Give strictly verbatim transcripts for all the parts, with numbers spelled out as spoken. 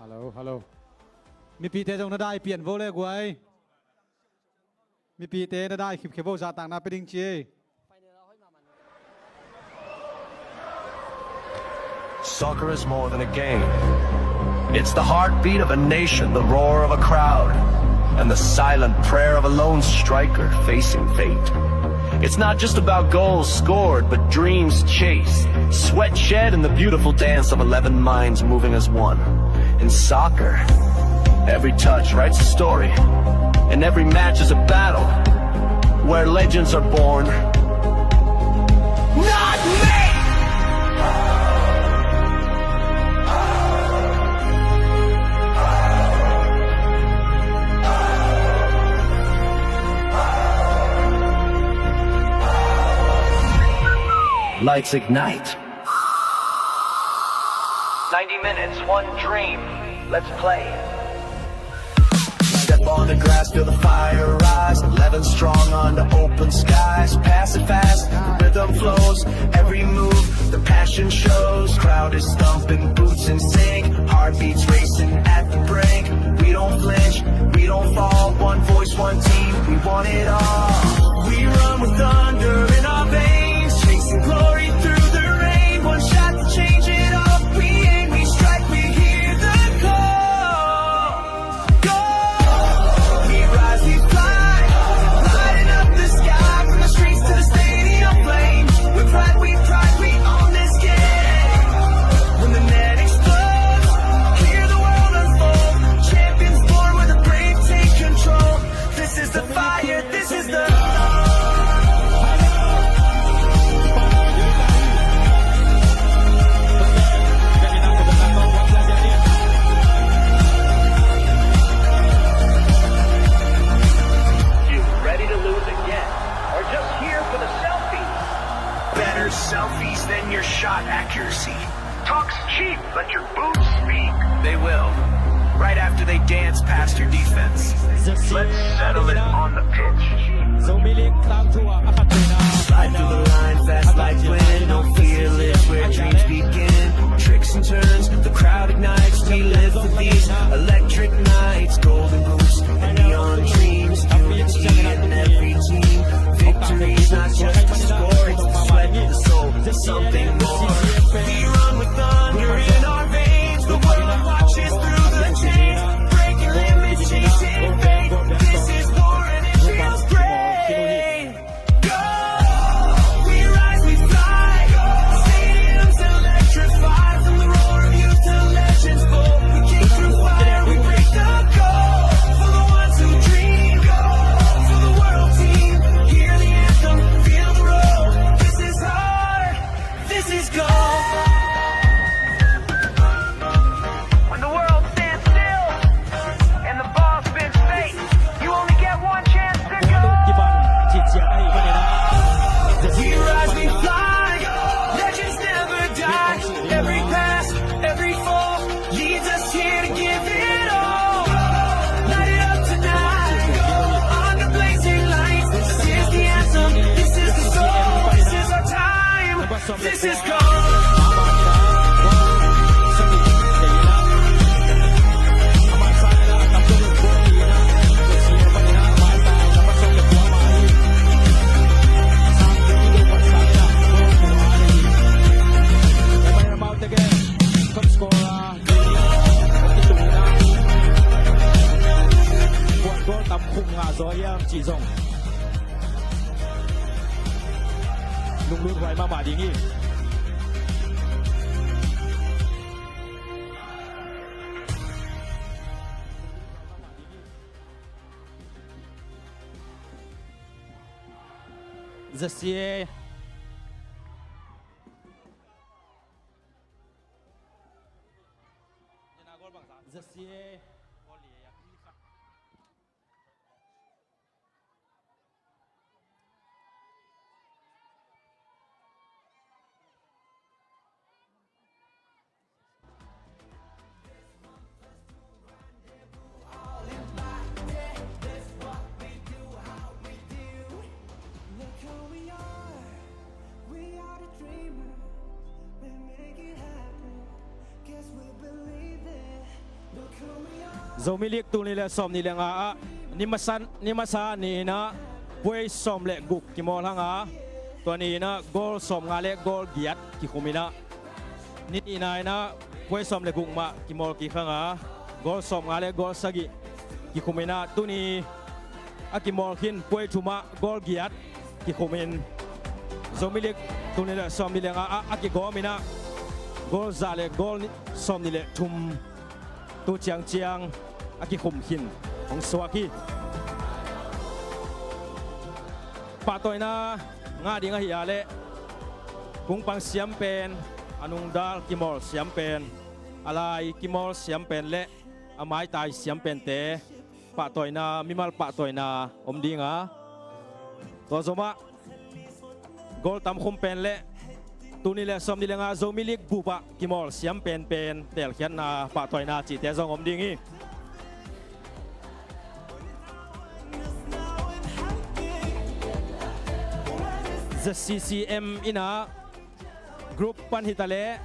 Hello, hello. Mipite zong na dai pian vo le guai. Mipite na dai khipkhia vo, zahtakna pia ding ci ei. Soccer is more than a game. It's the heartbeat of a nation, the roar of a crowd, and the silent prayer of a lone striker facing fate. It's not just about goals scored, but dreams chased, sweat shed, and the beautiful dance of eleven minds moving as one. In soccer, every touch writes a story, and every match is a battle where legends are born. Not me! Lights ignite. Ninety minutes, one dream. Let's play. Step on the grass, feel the fire rise. Eleven strong under open skies. Pass it fast, the rhythm flows. Every move, the passion shows. Crowd is thumping, boots in sync. Heartbeats racing at the brink. We don't flinch, we don't fall. One voice, one team, we want it all. We run with thunder in our veins, chasing glory through the rain. One shot to change it all. We aim, we strike, we hear the call. Go! We rise, we fly, lighting up the sky, from the streets to the stadium flames. We pride, we pride, we own this game. When the net explodes, hear the world unfold. Champions born, where the brave take control. This is the fire, this is the You ready to lose again? Or just here for the selfies? Better selfies than your shot accuracy. Talk's cheap, let your boots speak. They will. Right after they dance past your defense. Let's settle it on the pitch. Slide through the line, fast like wind, no fear, live where dreams begin. Tricks and turns, the crowd ignites, we live for these electric nights. Golden boots and neon dreams, unity in every team. Victory's not just a score, it's the sweat of the soul. There's something more. We run with thunder in our veins. The world watches through the chains. Breaking limits, chasing fate. This is war and it feels great. Go! We rise, we fly. Stadiums electrify. From the roar of youth to legends bold, we kick through fire, we break the code. For the ones who dream, go. For the world team, hear the anthem, feel the road. This is hard, this is gold. When the world stands still and the ball spins fake, you only get one chance to go. We rise, we fly. Legends never die. Every pass, every fall leads us here to give it all. Light it up tonight. Under blazing lights. This is the anthem. This is the soul. This is our time. This is gold. Top scorer, goal tam khum nga zaw hiam cih zong lunglut huai mahmah ding hi. Zasia. Zasia. Look who we are. We are the dreamers. We make it happen. Guess we believe it. Zomi League tul nih le sawm nih le nga ah ni masa, ni masa ni in ah puai sawm le guk kimawl hang a, tua ni in ah goal sawm nga le goal giat kikhum in ah, ni nihna in ah puai sawm le guk mah kimawl kik hang a, goal sawm nga le goal sagih kikhum in ah, tuni a kimawl khin puai thum ah goal giat kikhum in Zomi League tul nih le sawm nih le nga ah a kigawm in ah goal za le goal sawm nih le thum tu ciangciang a kikhum khin hong suak hi. Pahtawina ngah ding ahi a leh kungpang siam pen, a nungdal kimawl siam pen, a lai kimawl siam pen le a maitai siam pente pahtawina, mimal pahtawina om ding a, tua zomah goal tamkhum pen le tul nih le sawm nih le nga Zomi League bup ah kimawl siam penpen teelkhiatna pahtawina cihte zong om ding hi. ZCCM in ah group pan hi ta leh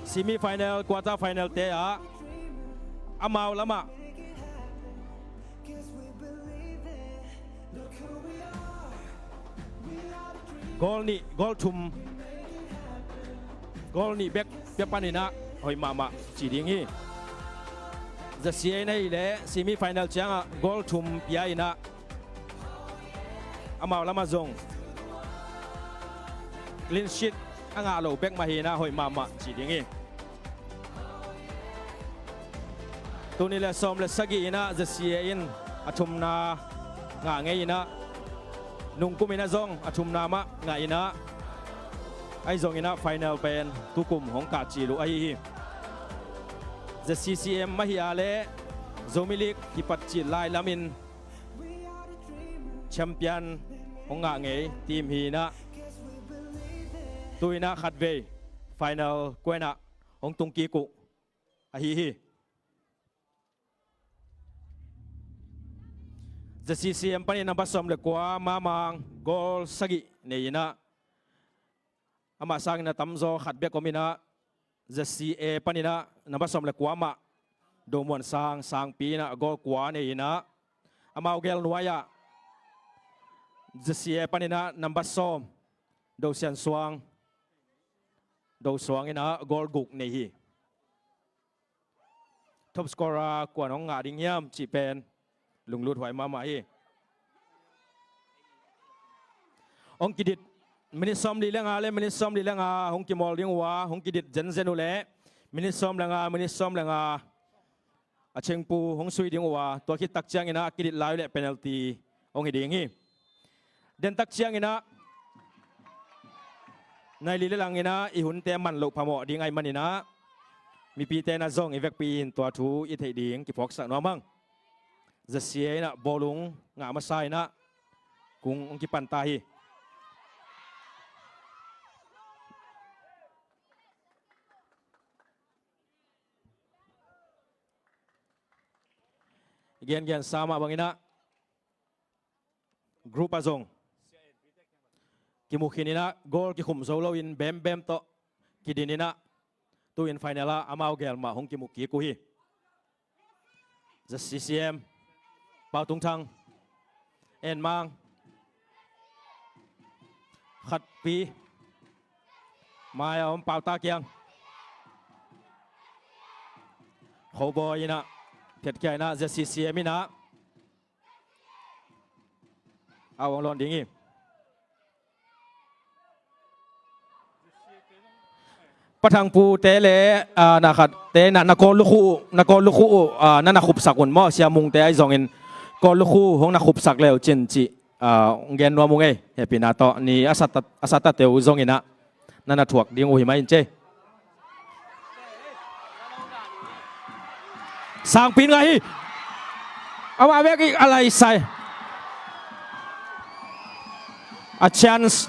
semi final, quarter final te ah amau lamah goal nih, goal thum, goal nih bek pia pan in ah hoih mahmah ci ding hi. ZCA in ahih leh semi final ciangah goal thum pia in ah amau lamah zong clean sheet a ngah lo bek mah hi in ah hoih mahmah ci ding hi. Tul nih le sawm le sagih in ah ZCA in a thumna ngah ngei in ah, nungkum in ah zong a thumna mah ngah in ah, ahi zong in ah final pen tukum hong kah cil uh ahi hi. ZCCM mah hi a leh Zomi League kipat cil lai lam in champion hong ngah ngei team hi in ah, tu in ah khatvei final kuan ah hong tung kik uh ahi hi. ZCCM panin number sawm le kua Mamang goal sagih nei in ah, amah sangin a tamzaw khat bek om in ah, ZCA panin ah number sawm le kua mah Do Muan Sang, Sangpi in ah goal kua nei in ah, amau gel nuai ah ZCA panin ah number sawm Do Sian Suang, Do Suang in ah goal guk nei hi. Top scorer kuan hong ngah ding hiam cih pen lunglut huai mahmah hi. Hong kidit minute sawm li le nga le minute sawm li le nga hong kimawl ding uh a, hong kidit zenzen uh leh minute sawm le nga, minute sawm le nga a chengpu hong sui ding uh a, tua khit tak ciangin ah a kidit lai uh leh penalty hong hi ding hi. Dentak ciangin ah nai li le langin ah i hunte man loh phamawh ding ahih manin ah mipite in ah zong i vekpi in tua thu i theih ding kiphawksak nuam hang. ZCA in ah bawlung ngah masa in ah kung hong kipan ta hi. Gengen sa mah bangin ah group ah zong kimu khin in ah goal kikhum zo loin bembem tawh kidin in ah tu-in final ah amau gel mah hong kimu kik uh hi. ZCCM, Pau Tung Thang, En Mang, Khatpi, mai a om Pau Ta Kiang, Kho Bawi in ah phiatkhia in ah ZCCM in ah a hong lawn ding hi. Pa Thangpu te le, ah, na khat te na, na kawl lukhu uh, na kawl lukhu uh, ah, na na khupsak un maw, Sia Mung te ahi zongin kawl lukhu hong na khupsak le uh cin cih, ah, hong gen nuam ung ei, hehpihna tawh ni a sa ta, a sa ta te uh zongin ah na na thuak ding uh hi mai in cei. Sangpi in ngah hi. Amah vek i a lai sai. A chance,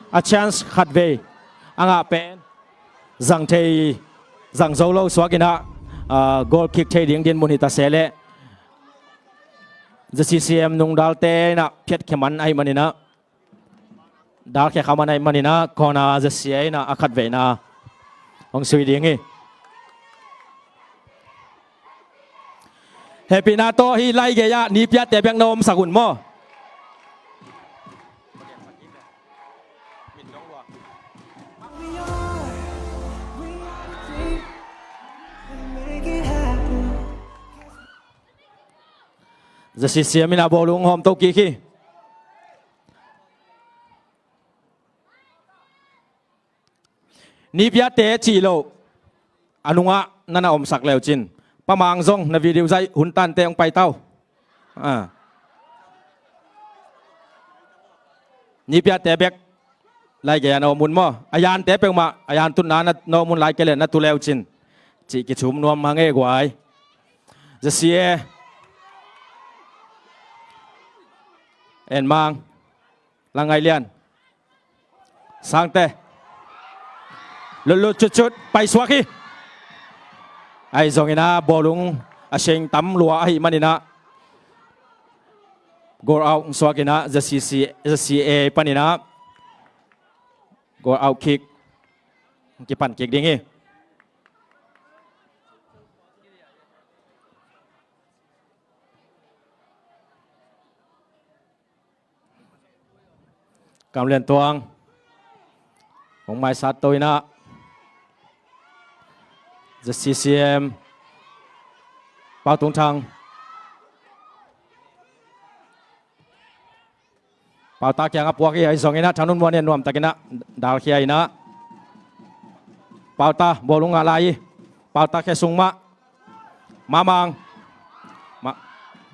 a chance khatvei a ngah pen zang thei, zang zo lo suak in ah, ah, goal kick thei ding din mun hi ta se leh ZCCM nungdalte in ah phiatkhia man ahih manin ah, dalkhia kha man ahih manin ah, corner ZCA in ah a khatveina hong sui ding hi. Hehpihna tawh hih lai gei-ah nipiatte bek na omsak un maw. Za C C M in a bawlung hawmto kik hi. Nipiatte cih loh a nungah na na omsak leucin, Pa Mang zong na video zaih hun tante hong paitau. Ah. Nipiatte bek lai gei-a na om un maw? A yante peuhmah, a yan tutna na, na om un lai kei leh na tu leucin, cih kichum nuam hang e guai. Za C A. En Mang. Lang Ngai Lian. Sangte. Lutlut cutcut paisuak hi. Ahi zongin a bawlung a seng tam lua ahih manin a goal out suakin a, za C C, za C A panin a goal out kick kipan kik ding hi. Kam Lian Tuang. Hong maisat to in a, za C C M. Pau Tung Thang. Pau Ta kiangah puak hi, ahi zongin a Thang Nun Muan in nuamtakin a dalkhia in a, Pau Ta bawlung ngah lai hi. Pau Ta khe sung mah. Ma Mang. Ma,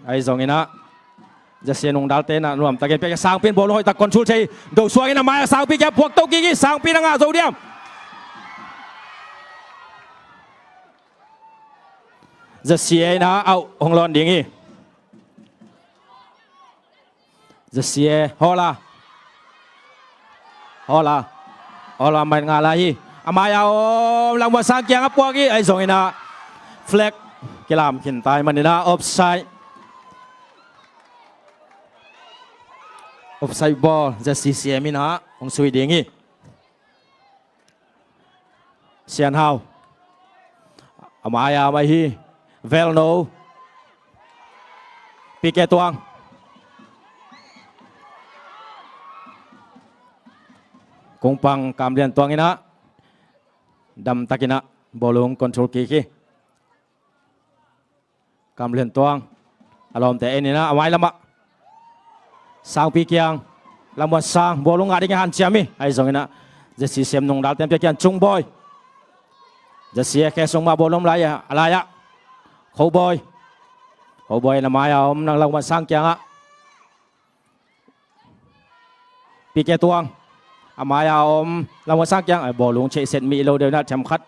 ahi zongin a, za C A nungdalte in a nuamtakin pia, Sangpi in bawlung hoihtak control thei. Do suangin a mai-ah Sangpi kiang puak to kik hi. Sangpi in a ngah zo diam? Za C A in a out hong lawn ding hi. Za C A, hawl a. Hawl a. Hawl a, mai ngah lai hi. A mai-a om Lam Muan Sang kiangah puak hi, ahi zongin a flag kilam khin ta ahih manin a offside. Offside ball, za C C M in a hong sui ding hi. Sian Hau. A mai-a mai hi. Velno. P K Tuang. Kung pang Kam Lian Tuang in a damtakin a bawlung control kik hi. Kam Lian Tuang. A lawmte en in a, a mai lamah Sangpi kiang. Lam Muan Sang, bawlung ngah dingin hanciam hi. Ahi zongin a, za C C M nungdalte in pia kian Cung Bawi. Za C A khe sung mah bawlung lai a, a lai-ah Kho Bawi. Kho Bawi in a mai-a om Lam Muan Sang kiangah. P K Tuang. A mai-a om Lam Muan Sang kiang. Ai, bawlung chei set mi lo deuh in a themkhat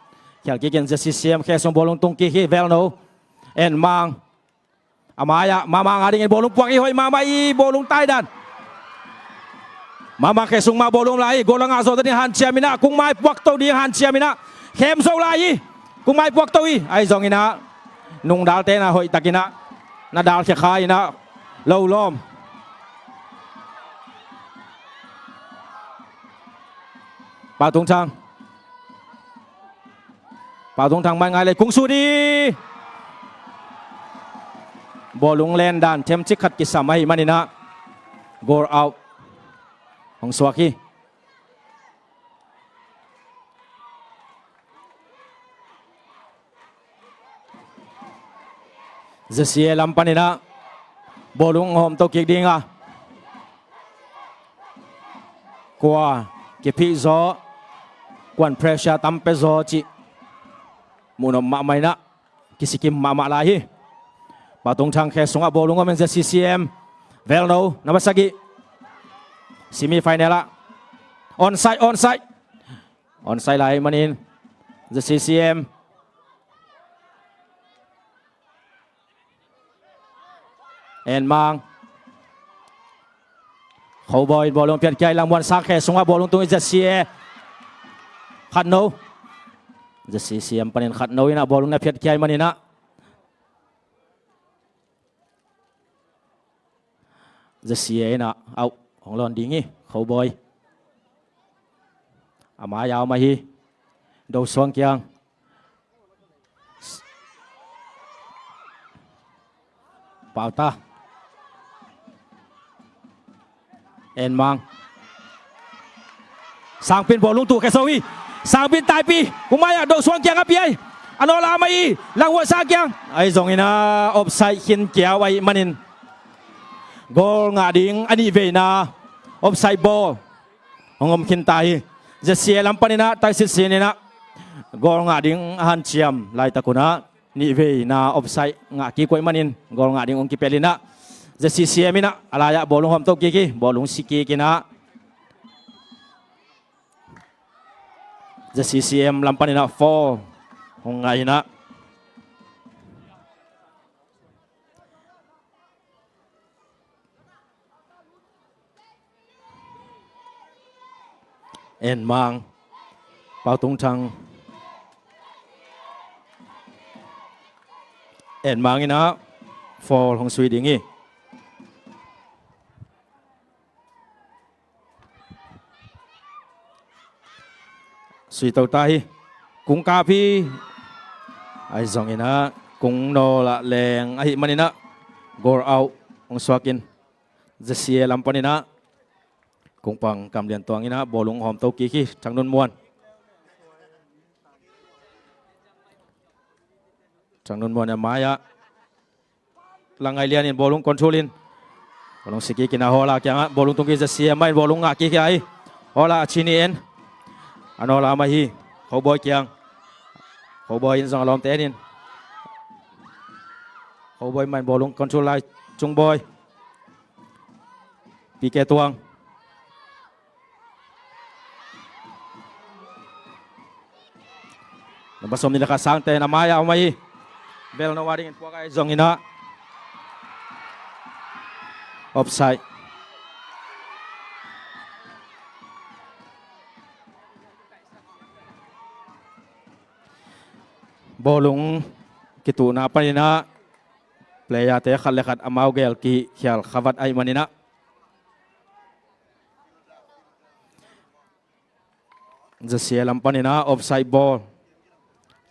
khial kik in, za C C M khe sung bawlung tung kik hi. Velno. En Mang. A mai-ah Ma Mang a dingin bawlung puak hi, hoih mahmah hi, bawlung taidan. Ma Mang khe sung mah bawlung lai hi, goal a ngah zawh dingin hanciam in a, kung mai puak to ding hanciam in a, khem zo lai hi, kung mai puak to hi, ahi zongin a, nungdalte in a hoihtakin a, na dalkhia kha in a, lo lawm. Pau Tung Thang. Pau Tung Thang mai ngai lei, kung sut hi. Bawlung len dan themcik khat kisam ahih manin a goal out hong suak hi. Za C A lam panin a bawlung hawmto kik ding a, kua kiphih zaw, kuan pressure tam pia zaw cih muhnop mahmah in a, kisikim mahmah lai hi. Pau Tung Thang khe sungah bawlung om in, za C C M. Velno, number sagih. Semi final ah. Onside, onside. Onside lai manin, za C C M. En Mang. Kho Bawi in bawlung phiat khia hi, Lam Muan Sang khe sungah bawlung tung hi, za C A. Khat no. Za C C M panin khat no in a bawlung na phiat khia hi manin a, za C A in a out hong lawn ding hi, Kho Bawi. A mai-a om ahi, Do Suang kiang. Pauta. En Mang. Sangpi in bawlung tuhkhia zo hi. Sangpi in taipih. Kung mai-ah Do Suang kiangah pia hi. A nawl a mai hi. Langhuai Sang kiang. Ahi zongin ah offside khin kiau ahih manin goal ngah ding a nih veina offside ball hong om khin ta hi. Z C A lam panin ah Taisit Sin in ah goal ngah ding a hanciam laitak un ah nih veina offside ngah kik uh ahih manin goal ngah ding hong kipel in ah Z C C M in ah a lai-ah bawlung hawmto kik hi. Bawlung si kik in ah Z C C M lam panin ah foul hong ngah in ah En Mang. Pau Tung Thang. En Mang in ah foul hong sui ding hi. Sui to ta hi. Kung kap hi. Ahi zongin ah kung nawl ah leng ahih manin ah goal out hong suak in Z C A lam panin ah Kungpang Kam Lian Tuang in ah bawlung hawmto kik hi. Thang Nun Muan. Thang Nun Muan a mai-ah Lang Ngai Lian in bawlung control in bawlung si kik in ah Hawla kiangah bawlung tung kik, Z C A mai in bawlung ngah kik hi. Hawla a chin hi en. A nawl a mai hi. Kho Bawi kiang. Kho Bawi in zong a lawmte en in. Kho Bawi mai in bawlung control lai. Cung Bawi. P K Tuang. Number sawmnih le khat Sangte in a mai-ah a mai hi. Bel no a dingin puak ahi zongin ah offside. Bawlung kituhna panin ah player-te khat le khat amau gel kikhial khavat ahih manin ah Z C A lam panin ah offside ball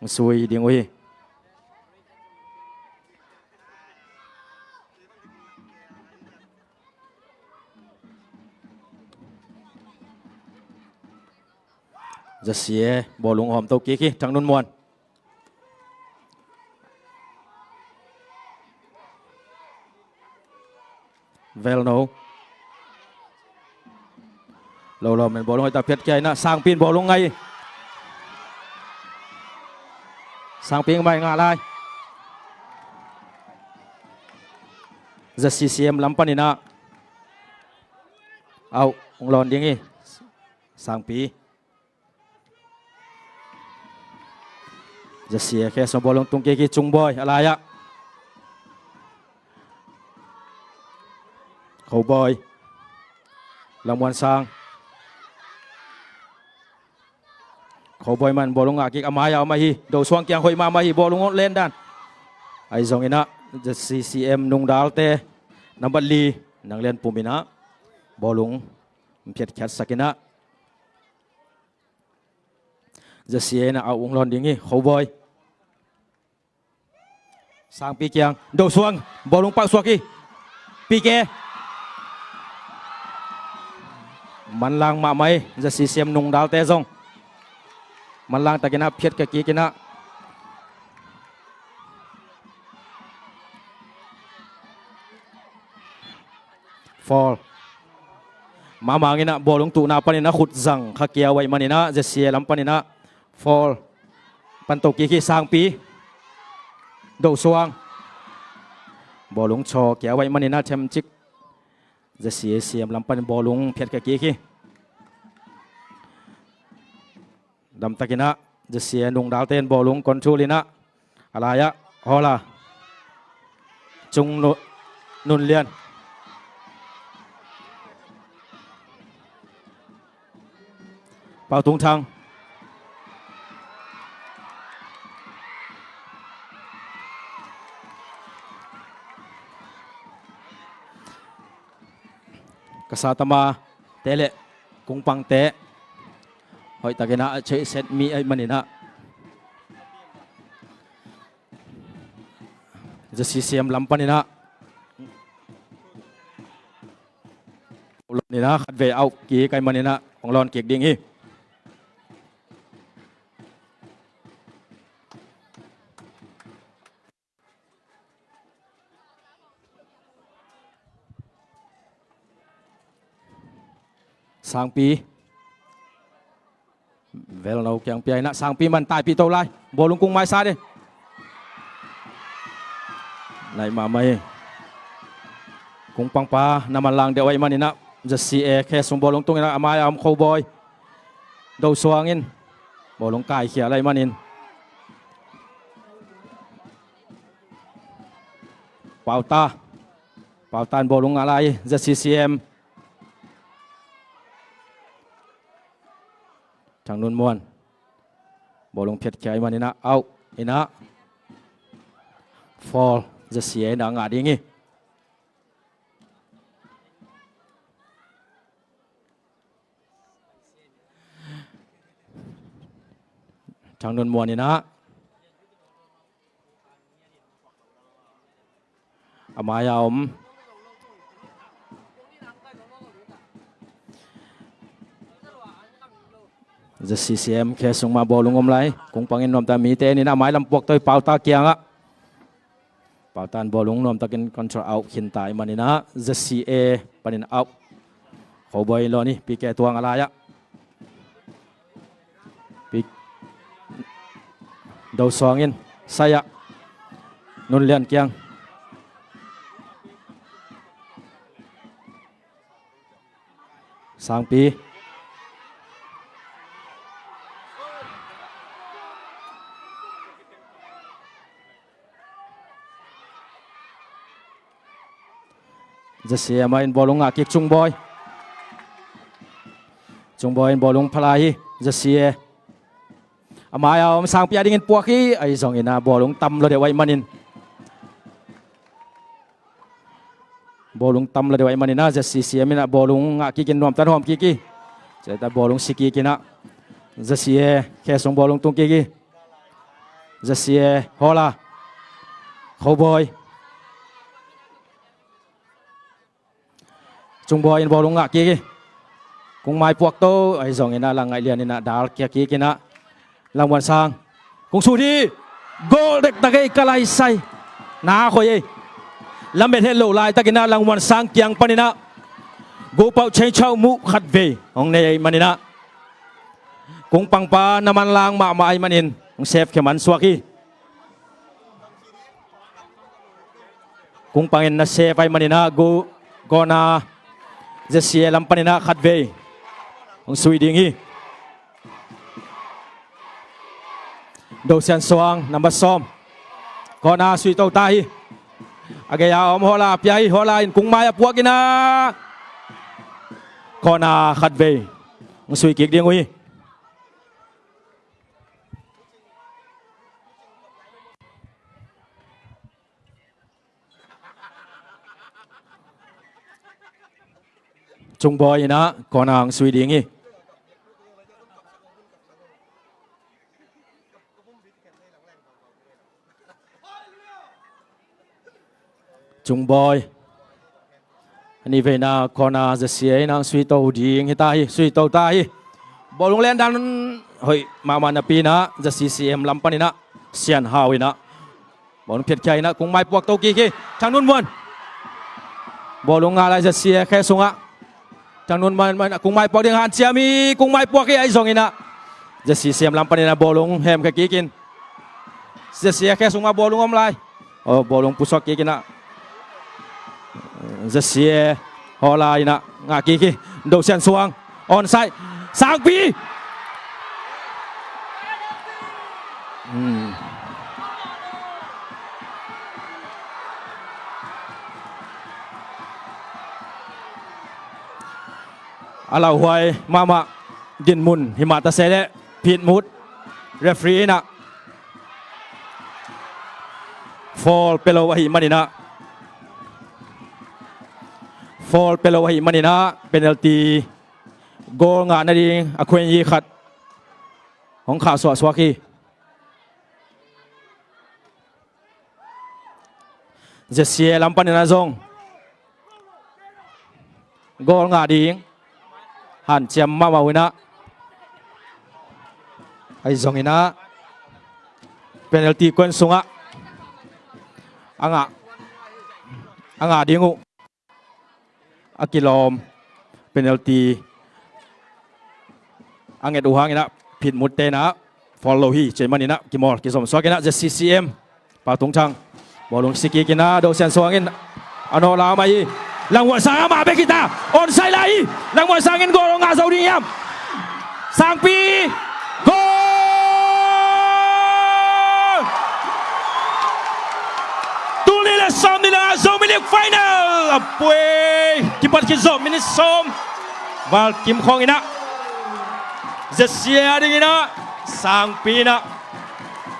sui ding uh hi. Z C A bawlung hawmto kik hi. Thang Nun Muan. Vel no. Lo lo men bawlung hoih tak phiat kia in ah Sangpi in bawlung ngai. Sangpi in mai ngah lai. Z C C M lam panin ah out hong lawn ding hi. Sangpi. Z C A khe sung bawlung tung kik hi. Cung Bawi a lai-ah. Kho Bawi. Lam Muan Sang. Kho Bawi mai in bawlung ngah kik a mai-ah a mai hi. Do Suang kiang hoih mahmah hi. Bawlung len dan. Ahi zongin ah Z C C M Nungdalte number li Nang Lian Pum in ah bawlung phiatkhiatsak in ah Z C A in ah out hong lawn ding hi. Kho Bawi. Sangpi kiang. Do Suang. Bawlung pau suak hi. P K. Manlang mahmah hi. Z C C M Nungdalte zong manlang takin ah phiat ka kik in ah foul. Mahmah in ah bawlung tuhna panin ah khut zang kha kiau ahih manin ah Z C A lam panin ah foul pan to kik hi. Sangpi. Do Suang. Bawlung chaw kiau ahih manin ah themcik Z C A C M lam panin bawlung phiat ka kik hi. Damtakin ah Z C A Nungdalte in bawlung control in ah a lai-ah Hawla. Cung Nu-, Nun Lian. Pau Tung Thang. Ka sa tama te le Kungpangte hoih takin ah a cheset mi ahih manin ah Z C C M lam panin ah Ina khatvei out kik ahih manin ah hong lawn kik ding hi. Sangpi. Velno kiang pia ina Sangpi man taipih to lai. Bawlung kung maisa dih. Naih mahmah hi. Kung pangpa na manlang deuh ahih manin ah ZCA khe sung bawlung tung ina a mai a om Khobawi. Do Suang in bawlung kaikhia lai manin Pauta. Pauta in bawlung ngah lai ZCCM. Thang Nun Muan. Bawlung phiatkhia ahih manin ah out ina foul ZCA ina ngah ding hi. Thang Nun Muan ina a mai a om ZCCM khe sung mah bawlung om lai. Kung pangin nuamta mite ina a mai lam puak to hi Pauta kiangah. Pauta in bawlung nuamtakin control out khinta ahih manin ah ZCA panin out. Khobawi in lawn hi, P K Tuang a lai-ah. Pi-, Do Suang in sai-ah Nun Lian kiang. Sangpi. ZCA a mai in bawlung ngah kik Cungbawi. Cungbawi in bawlung pha lai hi ZCA. A mai a om Sangpi a dingin puak hi, ahi zongin ah bawlung tam lo deuh ahih manin. Bawlung tam lo deuh ahih manin ah ZCCM in ah bawlung ngah kik in nuamtan hawm kik hi. Ceta bawlung si kik in ah ZCA khe sung bawlung tung kik hi. ZCA hawla. Khobawi. Cungbawi in bawlung ngah kik hi. Kung mai puak to, ahi zongin ah Lang Ngaih Lian in ah dal kia kik in ah Lang Muan Sang. Kung sut hi. Goal dektak ei ka laisai. Na khoi ei. Lamet het loh laitakin ah Lang Muan Sang kiang panin ah goal pauh change out muh khatvei hong nei ahih manin ah kung pangpa na manlang mahmah ahih manin hong save khia man suak hi. Kung pangin na save ahih manin ah gu kona ZCA lam panin ah khatvei hong sui ding hi. Do Sian Suang, number sawm. Kona sui to ta hi. A gei a om hawla pia hi, hawla in kung mai a puak in ah kona khatvei hong sui kik ding uh hi. Cungbawi in ah kona hong sui ding hi. Cungbawi. A nih veina kona ZCA in ah sui to ding hi ta hi, sui to ta hi. Bawlung len dan hoih mahmah napi in ah ZCCM lam panin ah Sian Hau in ah bawlung phiatkhia in ah kung mai puak to kik hi. Thang Nun Muan. Bawlung ngah lai ZCA khe sungah. Thang Nun Muan, Muan, kung mai puak ding hanciam hi, kung mai puak hi, ahi zongin ah ZCCM lam panin ah bawlung hemkhia kik in. ZCA khe sungah bawlung om lai. Oh, bawlung pusuak kik in ah ZCA hawla in ah ngah kik hi. Do Sian Suang. Onside. Sangpi. Hmm. A lauhuai mahmah dinmun hi mah ta se leh Pit Mut referee in ah foul pia lo ahih manin ah, foul pia lo ahih manin ah penalty goal ngah nading a khuen yi khat hong khah suahsuak hi. ZCA lam panin ah zong goal ngah ding hanciam mahmah uh inah, ahi zong inah penalty kuan sungah a ngah, a ngah ding uh a kilawm penalty a nget uh hang inah phitmutte inah foul lo hi. Cei man inah kimawl kizom suak inah ZCCM, Pau Tung Thang, bawlung si kik inah Dosian Suang in a nawh lam ahi. Langmuan Sang amah bek hi ta, onside lai hi. Langmuan Sang in goal hong ngah zo ding hiam? Sangpi, goal! Tul nih le sawm nih le nga Zomi League final a puai. Kipat khit zawh minit sawm val kim khawng inah ZCA a ding inah Sangpi inah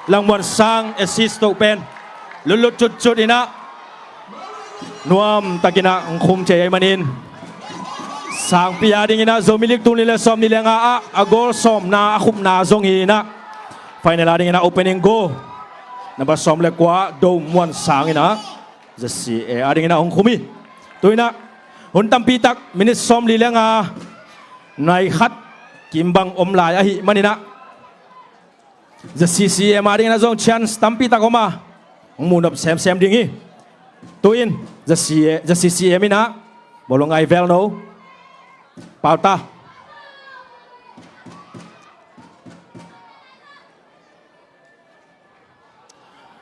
Langmuan Sang assist toh pen lutlut cutcut inah nuam tak inah hong khum thei ahih manin Sangpi a ding inah Zomi League tul nih le sawm nih le nga ah a goal sawmna a khupna zong hi inah final a ding inah opening goal number sawm le kua Do Muan Sang inah ZCA a ding inah hong khum hi. Tu inah hun tampi tak minit sawm li le nga nai khat kim bang om lai ahih man inah ZCCM a ding inah zong chance tampi tak om a, hong muhnop semsem ding hi. Tu in ZCA, ZCCM inah bawlung ngai vel no. Pau ta.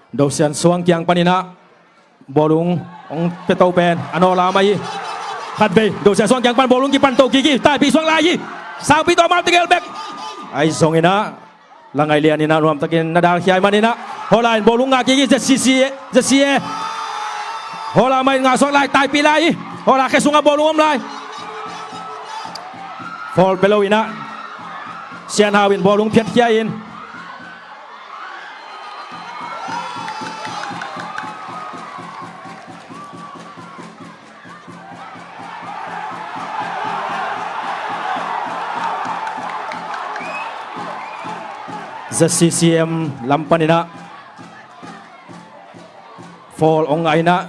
Dosian Suang kiang pan inah bawlung hong pia to pen a nawh lam ahi. Khatvei Dosian Suang kiang pan bawlung kipan to kik hi. Taipih suak lai hi. Sangpi tawh amau tegel bek. Ahi zong inah Langai Lian inah nuam tak in na dalkhia ahih man inah Hawla in bawlung ngah kik hi. ZCC, ZCA, Hawla mah in ngah suak lai, taipih lai hi. Hawla khe sungah bawlung om lai. Foul pia lo inah Sian Hau in bawlung phiatkhia in ZCCM lam pan inah foul hong ngah inah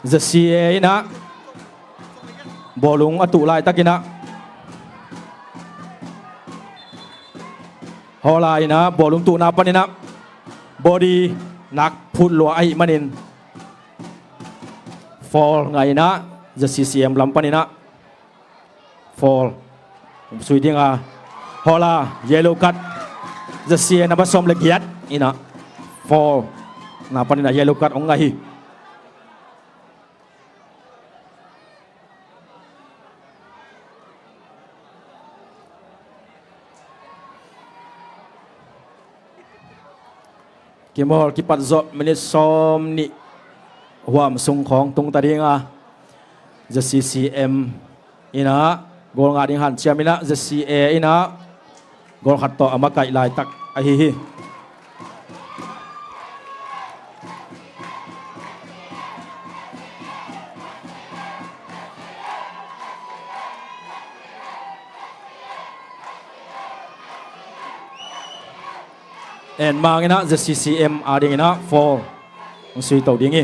ZCA inah bawlung a tuh laitak inah Hawla inah bawlung tuhna pan inah body nak phut lua ahih manin foul ngah inah ZCCM lam pan inah foul sui ding a, Hawla yellow card. ZCA number sawm le giat inah foul na pan inah yellow card hong ngah hi. Kimawl kipat zawh minit sawm nih huam sung khawng tung ta ding a, ZCCM inah goal ngah ding hanciam inah ZCA inah goal khat tawh a makaih laitak ahi hi. En mang inah ZCCM a ding inah foul hong sui to ding hi.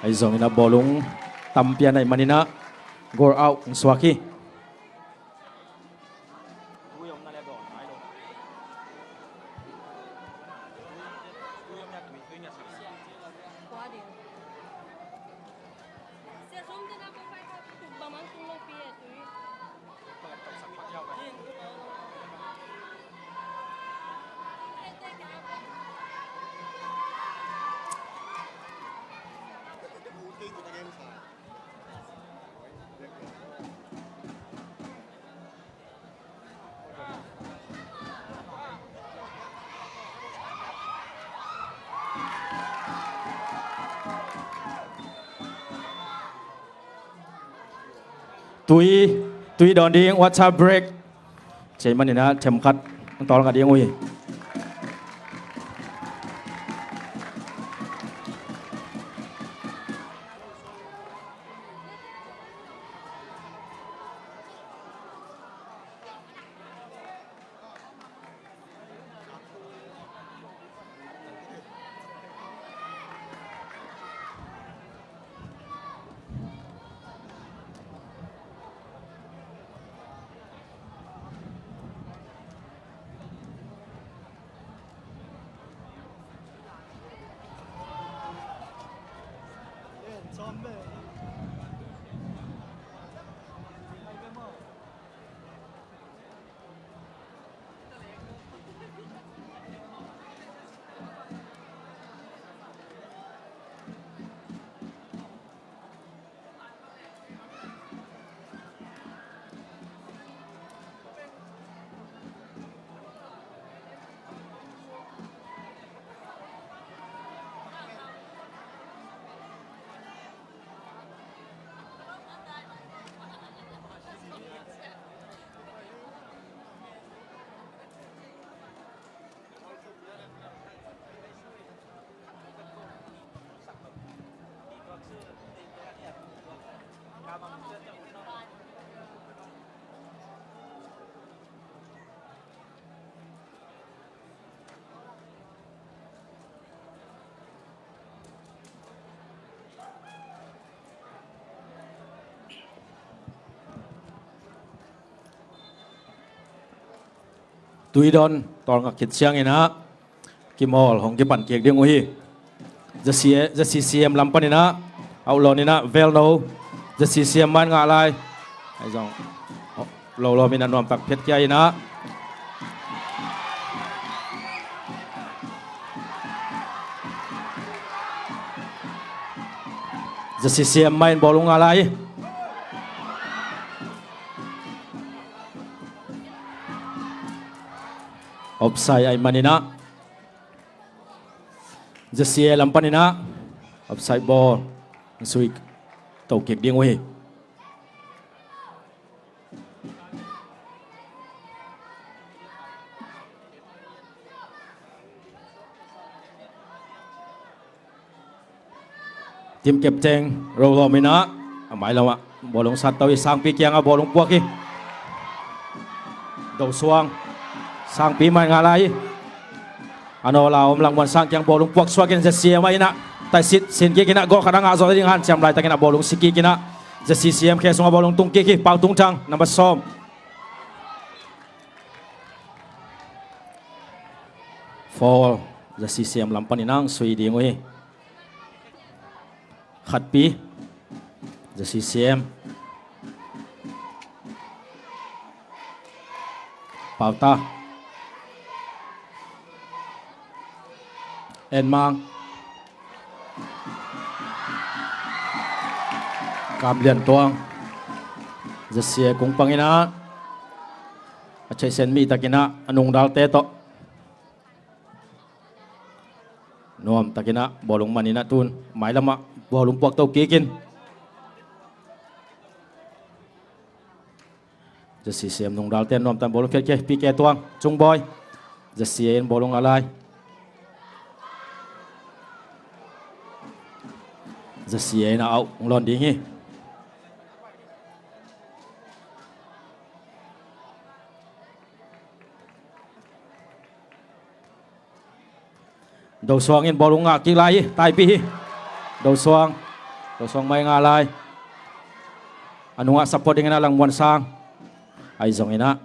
Ahi zong inah bawlung tam pian ahih man inah goal out hong suak hi. Tui, tui dawn ding, water break. Cei man inah themkhat hong tawl ngah ding uh hi. Tuidon tawlngak khit ciangin ah kimawl hong kipan kik ding uh hi. ZCA, ZCCM lam panin ah, a uh lawn in ah Velno, ZCCM mah in ngah lai. Ahi zong lo lawm in a nuamtak phiat kia in ah ZCCM mah in bawlung ngah lai. Offside ahih manin ah ZCA lam panin ah offside ball sui to kik ding uh hi. Team captain Ro Lawm in ah a mailam ah bawlung sat to hi. Sangpi kiangah bawlung puak hi. Dosuang, Sangpi mah in ngah lai hi. A nawl a om Langmuan Sang kiang bawlung puak suak in ZCA mah in ah taisit sin kik in ah goal khat a ngah zawh ding hanciam laitakin ah bawlung si kik in ah ZCCM khe sungah bawlung tung kik hi. Pau Tung Thang, number sawm. Foul, ZCCM lam panin ah sui ding uh hi. Khatpi, ZCCM. Pauta. En Mang. Kam Lian Tuang. ZCA kung pang in ah a theihsen mi takin ah a nungdalte tawh nuamtakin ah bawlung man in ah tun mailam ah bawlung puak to kik in. ZCCM nungdalte nuamtakin bawlung khiat kik hi. P K Tuang, Cungbawi. ZCA in bawlung ngah lai. ZCA in a uh hong lawn ding hi. Dosuang in bawlung ngah kik lai hi, Taipih hi. Dosuang, Dosuang mah in ngah lai. A nungah support dingin ah Langmuan Sang. Ahi zongin ah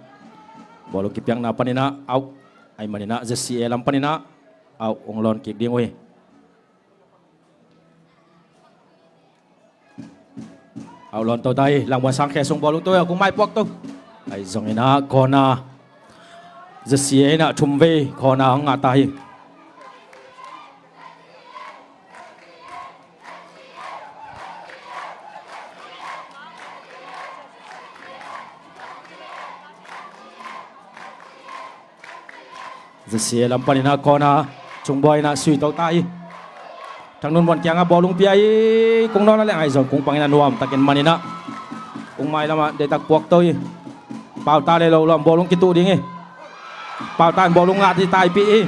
bawlung kipiakna panin ah a uh ahih manin ah ZCA lam panin ah a uh hong lawn kik ding uh hi. A uh lawn to ta hi. Langmuan Sang khe sung bawlung to hi. A kung mai puak to. Ahi zongin ah corner. ZCA in ah thum vei corner hong ngah ta hi. ZCA lam panin ah corner, Cungbawi in ah sui to ta hi. Thang Nun Muan kiangah bawlung pia hi. Kung nawn a leng ahi zong kung pangin a nuamtakin man in ah kung mailam ah deihtak puak to hi. Pauta le Lo Lawm bawlung kituh ding hi. Pauta in bawlung ngah hi, Taipih hi.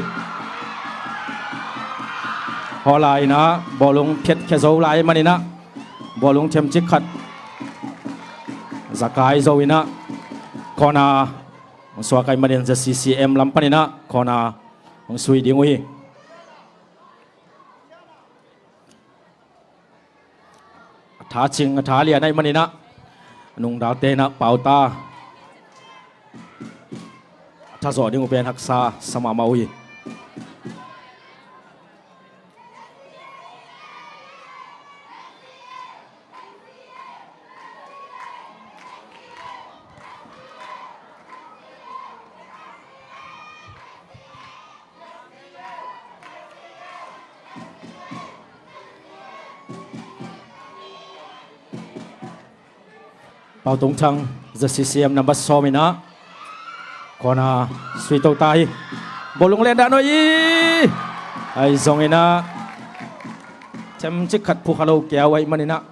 Hawlai in ah bawlung phiatkhia zo lai man in ah bawlung themcik khat za kai zo in ah corner hong suak ahih manin ZCCM lam panin ah corner hong sui ding uh hi. A tha cing, a tha lian ahih manin ah a nungdalte in ah Pauta a tha zawh ding uh pen haksa sa mahmah uh hi. Pau Tung Thang, ZCCM number sawm in ah corner sui to ta hi. Bawlung len dah nuai hi. Ahi zongin ah themcik khat phukha lo keu ahih manin ah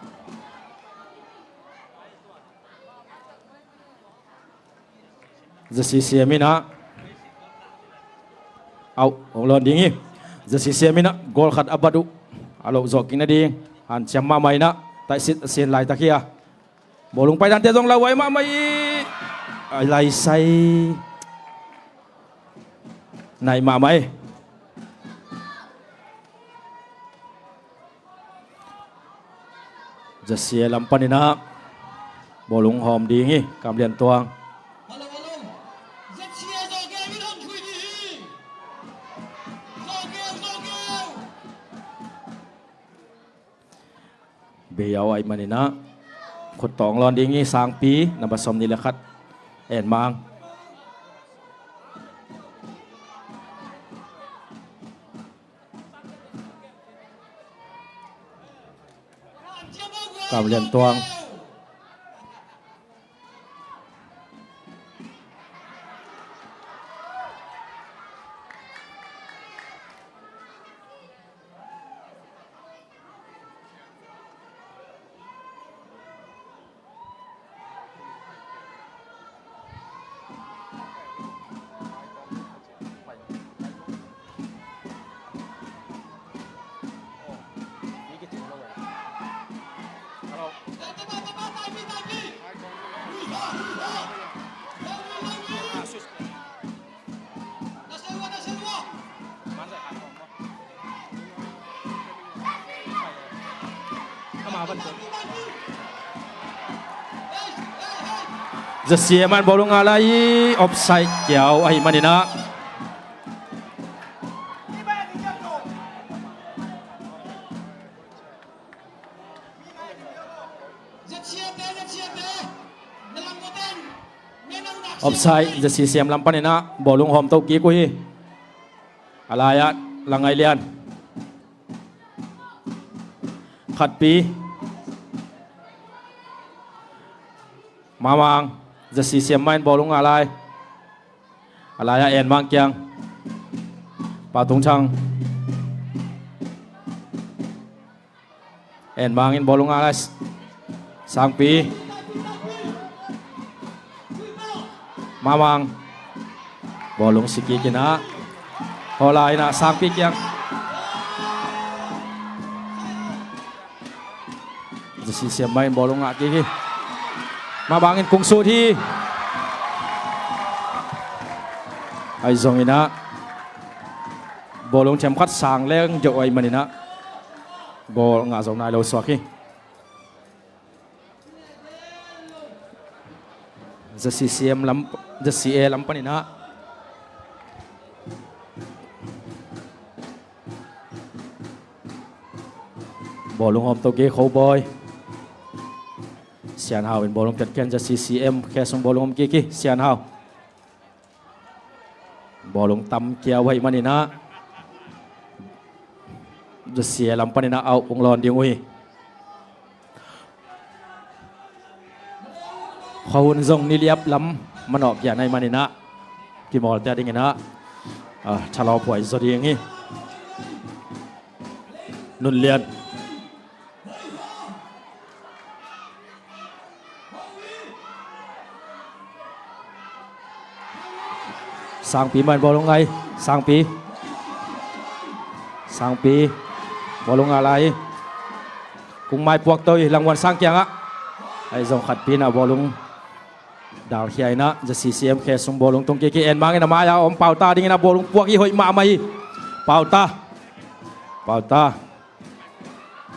ZCCM in ah a uh hong lawn ding hi. ZCCM in ah goal khat a bat uh a loh zawh kik nading hanciam mahmah in ah taisit a sin laitak hi a, bawlung paidante zong lauhuai mahmah hi. A laisai nai mahmah hi. ZCA lam panin ah bawlung hawm ding hi, Kam Lian Tuang. Hiau ahih maninah khut tawh hong lawn ding hi. Sangpi, number sawmnih le khat, En Mang. Kam Lian Tuang. Zasi Eman bawlung ngah lai hi. Offside kiau ahih maninah. Offside, Zasi Siam lam paninah bawlung hawm to kik uh hi. A lai-ah Langai Lian. Khatpi. Mamang, Zasi Siam mah in bawlung ngah lai. A lai-ah En Mang kiang. Pa Tung Thang. En Mang in bawlung ngah lai. Sangpi. Mamang. Bawlung si kik inah. Hawla inah Sangpi kiang. Zasi Siam mah in bawlung ngah kik hi. Mah bangin kung sut hi. Ahi zongin ah bawlung themkhat sang leng deuh ahih maninah bawl ngah zo nai lo suak hi. Zasi Siam lam, Zasi A lam paninah bawlung hawm to kik hi. Khobawi. Sian Hau in bawlung piat khian, Zasi Siam khe sung bawlung om kik hi. Sian Hau. Bawlung tam kiau ahih maninah Zasi A lam paninah out hong lawn ding uh hi. Khuahun zong niliap lam manawh kian ahih maninah kimawlte a dinginah, ah, thalawphuai zaw ding hi. Nunlian. Sangpi mah in bawlung ngah hi. Sangpi. Sangpi. Bawlung ngah lai hi. Kung mai puak to hi Langmuan Sang kiangah. Ahi zong khatpi inah bawlung dalkhia inah Zasi Siam khe sung bawlung tung kik hi. En Mang in a mai-a om Pauta dinginah bawlung puak hi. Hoih mahmah hi. Pauta. Pauta.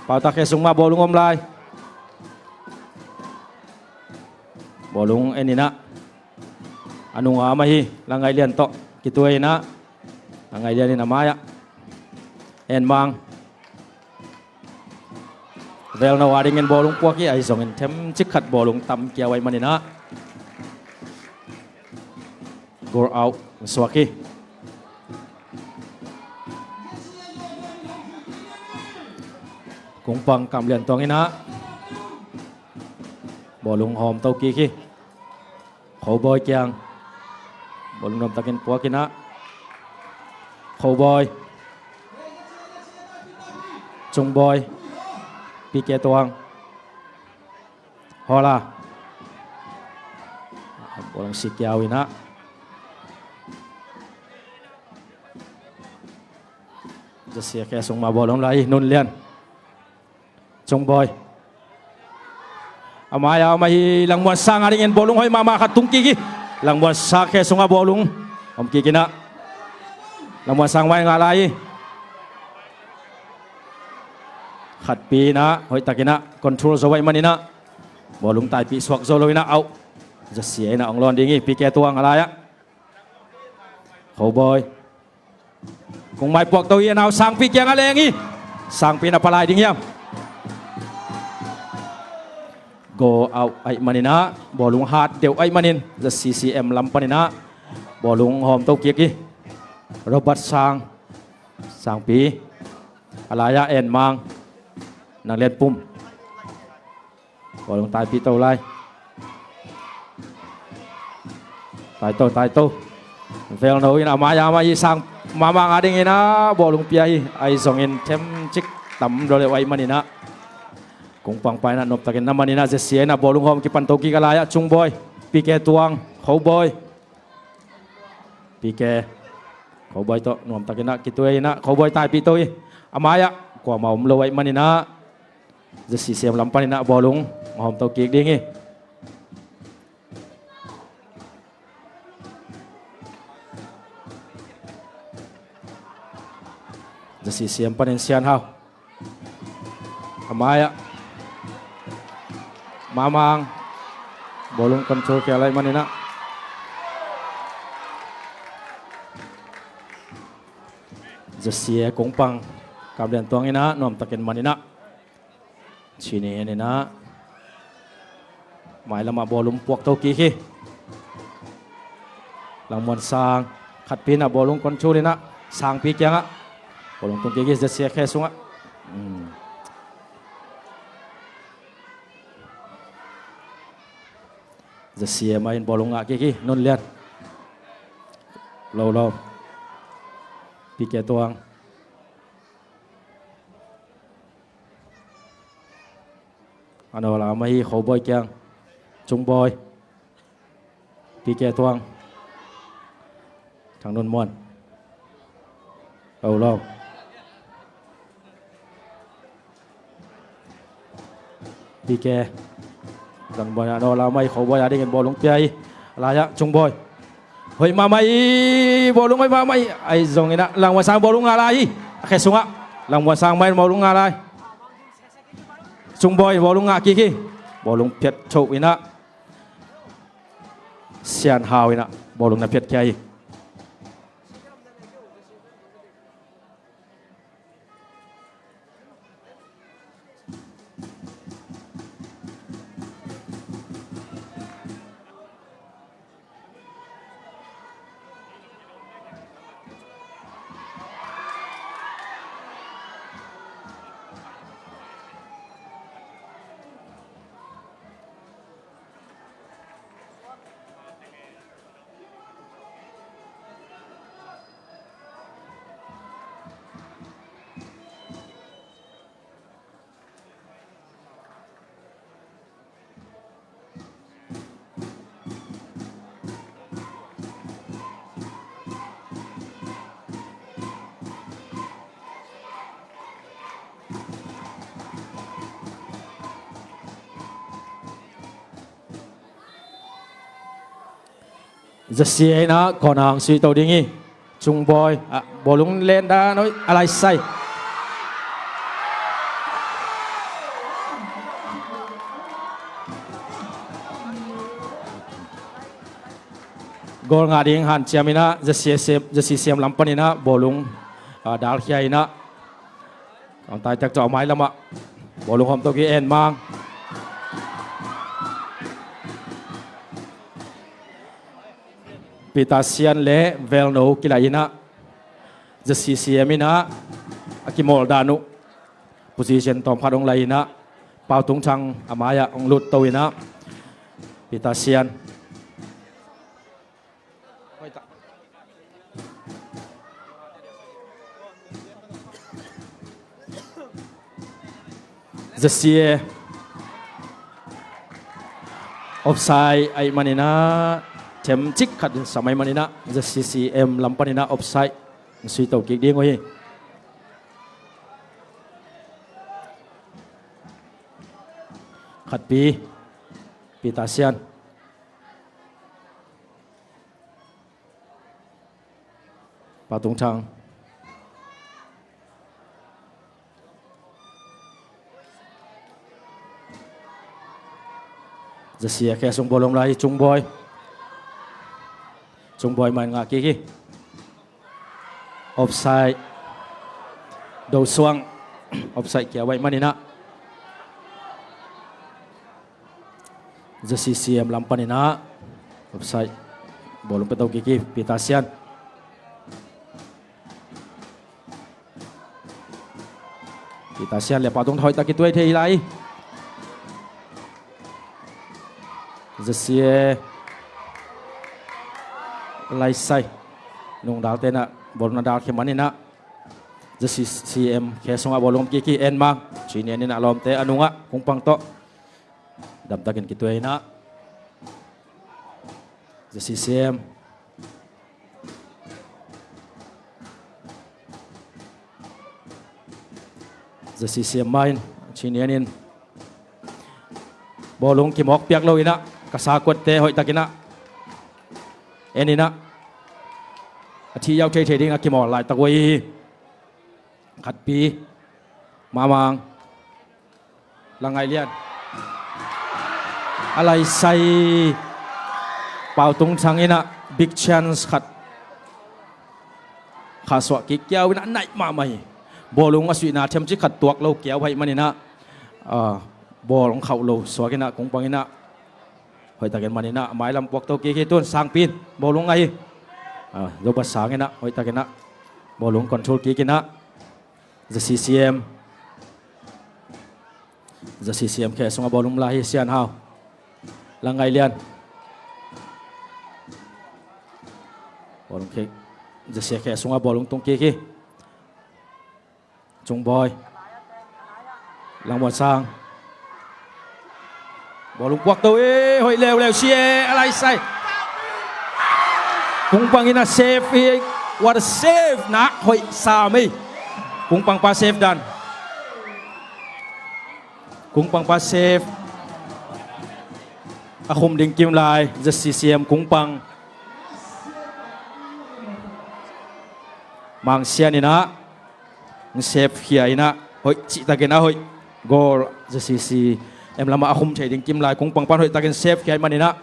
Pauta khe sung mah bawlung om lai. Bawlung en inah a nunga mah hi. Langai Lian tawh kituai inah Langai Lian in a mai-ah En Mang. Velno a dingin bawlung puak hi. Ahi zongin themcik khat bawlung tam kiau ahih maninah goal out suak hi. Kung pang Kam Lian Tuang inah bawlung hawm to kik hi. Khobawi kiang. Bawlung nuamtakin puak inah Khobawi. Cungbawi. P K Tuang. Hawla. Bawlung si kiau inah Zasi A khe sung mah bawlung lai hi. Nunlian. Cungbawi. A mai-a om ahi Langmuan Sang a dingin bawlung hoih mahmah khat tung kik hi. Langmuan Sang khe sungah bawlung om kik inah Langmuan Sang mai ngah lai hi. Khatpi inah hoihtak inah control zo ahih maninah bawlung taipih suak zo lo inah out. Zasi A inah hong lawn ding hi. P K Tuang a lai-ah. Khobawi. Kung mai puak to hi a nau Sangpi kiangah leng hi. Sangpi na palai ding hiam? Go out ahih manin ah, bawlung hat deuh ahih manin, ZCCM lam panin ah bawlung hawmto kik hi. Robert Sang, Sangpi, a lai-ah En Mang, Nang Lian Pum. Bawlung taipih to lai. Taito, taito. Velno in a mai-ah mah i sang mahmah a dingin ah bawlung pia hi. Ahi zongin themcik tam dawleuh ahih manin ah, kungpang pa in ah nuamtakin na manin ah, ZCA in ah bawlung hawm kipan to kik a lai-ah Chung Bawi, PK Tuang, Kho Bawi. PK, Kho Bawi tawh nuamtakin ah kituai in ah Kho Bawi taipih to hi. A mai-ah kuamah om lo ahih manin ah, ZCCM lam panin ah bawlung hawmto kik ding hi. ZCCM panin Sian Hau. A mai-ah Mamang. Bawlung control khia lai manin ah, ZCA kungpang Kam Lian Tuang in ah nuamtakin manin ah, chini en in ah, mailamah bawlung puakto kik hi. Langmuan Sang, khatpi in ah bawlung control in ah, Sangpi kiangah bawlung tung kik hi, ZCA khe sungah. Hmm. ZCA mai in bawlung ngah kik hi, Nun Lian. Lo, lo. PK Tuang. A nawl a mah hi, Kho Bawi kiang. Chung Bawi. PK Tuang. Thang Nun Muan. Lo, lo. PK. Thang Nun Muan a nawl a mah hi, Kho Bawi a dingin bawlung pia hi. A lai-ah Chung Bawi. Hoih mahmah hi, bawlung hoih mahmah hi. Ahi zongin ah Langmuan Sang bawlung ngah lai hi. A khe sungah Langmuan Sang mai in bawlung ngah lai. Chung Bawi bawlung ngah kik hi. Bawlung phiat thoh in ah, Sian Hau in ah bawlung na phiat khia hi. ZCA in ah corner hong suih to ding hi. Chung Bawi, ah, bawlung len dan, oi, a lai sai. Goal ngah ding hanciam in ah, ZCCM, ZCCM lam panin ah bawlung, ah, dalkhia in ah, a taitak tawh a mailamah bawlung hawmto kik hi, En Mang. Peter Sian le Velno kilaih in ah, ZCCM in ah a kimawl dan uh position tawmkhat hong laih in ah, Pau Tung Thang a mai-ah hong lut to in ah, Peter Sian. ZCA offside ahih manin ah, themcik khat in sam ahih manin ah, ZCCM lam panin ah offside hong suih to kik ding uh hi. Khatpi, Peter Sian. Pau Tung Thang. ZCA khe sung bawlung lai, Chung Bawi. Chung Bawi mai in ngah kik hi. Offside. Do Suang. Offside kia ahih manin ah, ZCCM lam panin ah offside. Bawlung pia to kik hi, Peter Sian. Peter Sian le pau tung hoih tak kituai thei lai. ZCA Laisai nungdal te in ah bawlung na dal khia manin ah ZCCM khe sungah bawlung kik hi, En Mang. Chin En in ah lawmte a nungah Kung Pang tawh damtakin kituai in ah ZCCM ZCCM mah in, Chin En in bawlung kimawk piak lo in ah, ka sa kuatte hoih tak in ah En in ah a thih yau thei thei ding a kimawl laitak uh ahi hi. Khatpi, Mamang, Langai Lian. A Laisai, Pau Tung Thang in ah big chance khat khahsuah kik kiau in ah naih mahmah hi. Bawlung a suihna thiam cik khat tuak lo kiau ahih manin ah, ah, bawl hong khauh lo suak in ah Kung Pang in ah hoih takin man in ah mailam puak to kik hi. Tun Sangpi in bawlung ngah hi. Ah, Robert Sang in ah hoih takin ah bawlung control kik in ah ZCCM ZCCM khe sungah bawlung lai hi, Sian Hau. Langai Lian. Bawlung khe, ZCA khe sungah bawlung tung kik hi. Cung Bawi. Langmuan Sang. Bawlung puak to e, hoih leuleu si e, a Laisai. Kung Pang in a save hi, what a save, nak hoih sam ei. Kung Pang pa save dan. Kung Pang pa save. A khum ding kim lai, ZCCM Kung Pang. Mang Sian in ah, save khia in ah, hoih cihtakin a hoih. Goal, ZCCM lamah a khum thei ding kim lai, Kung Pang pan hoih takin save khia ahih manin ah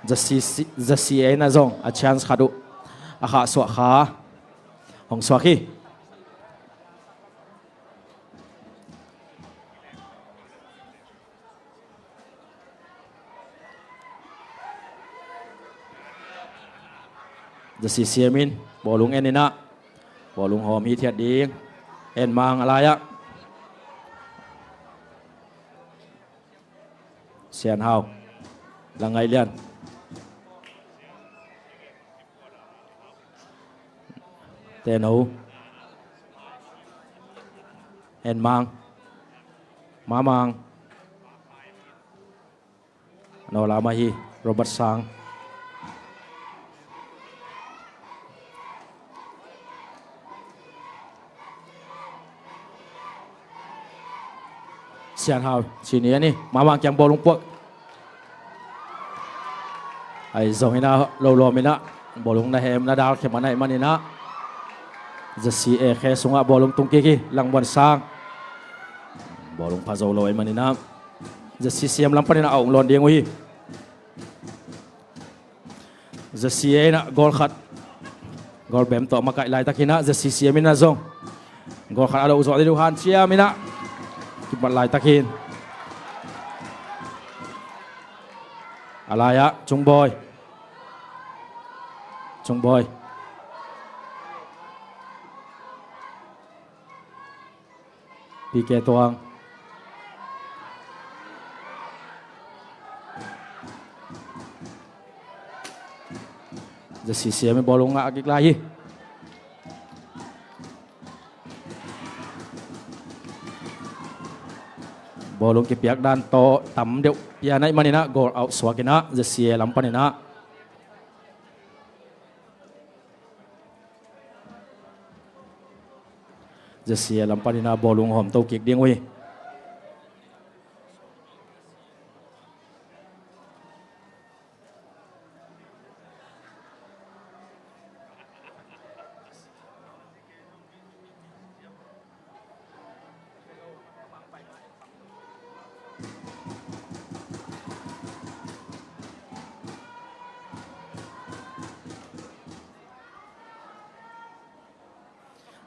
ZCC, ZCA in ah zong a chance khat uh a khahsuah kha hong suak hi. ZCCM in bawlung en in ah, bawlung hawm hithiat ding. En Mang a lai-ah. Sian Hau. Langai Lian. Teno. En Mang. Mamang. Nola mah hi, Robert Sang. Sian Hau, sini a ni, Mamang kiang bawlung puak. Ai zong in ah, lo lawm in ah, bawlung na hem, na dal khem a naih man in ah. ZCA khe sungah bawlung tung kik hi, Langmuan Sang. Bawlung pha zo lo ahih man in ah. ZCCM lam panin ah a ong lawn ding uh hi. ZCA in ah goal khat. Goal bem tawh makaih laitak hi in ah, ZCCM in ah zong goal khat a lo zawh ding uh hanciam in ah kipat laitak hi. A lai-ah, Cung Bawi. Cung Bawi. PK Tuang. ZCCM in bawlung ngah kik lai hi. Bawlung kipiak dan tawh tam deuh pian ahih man in ah goal out suak in ah, ZCA lam panin ah. ZCA lam panin ah bawlung hawm to kik ding uh hi.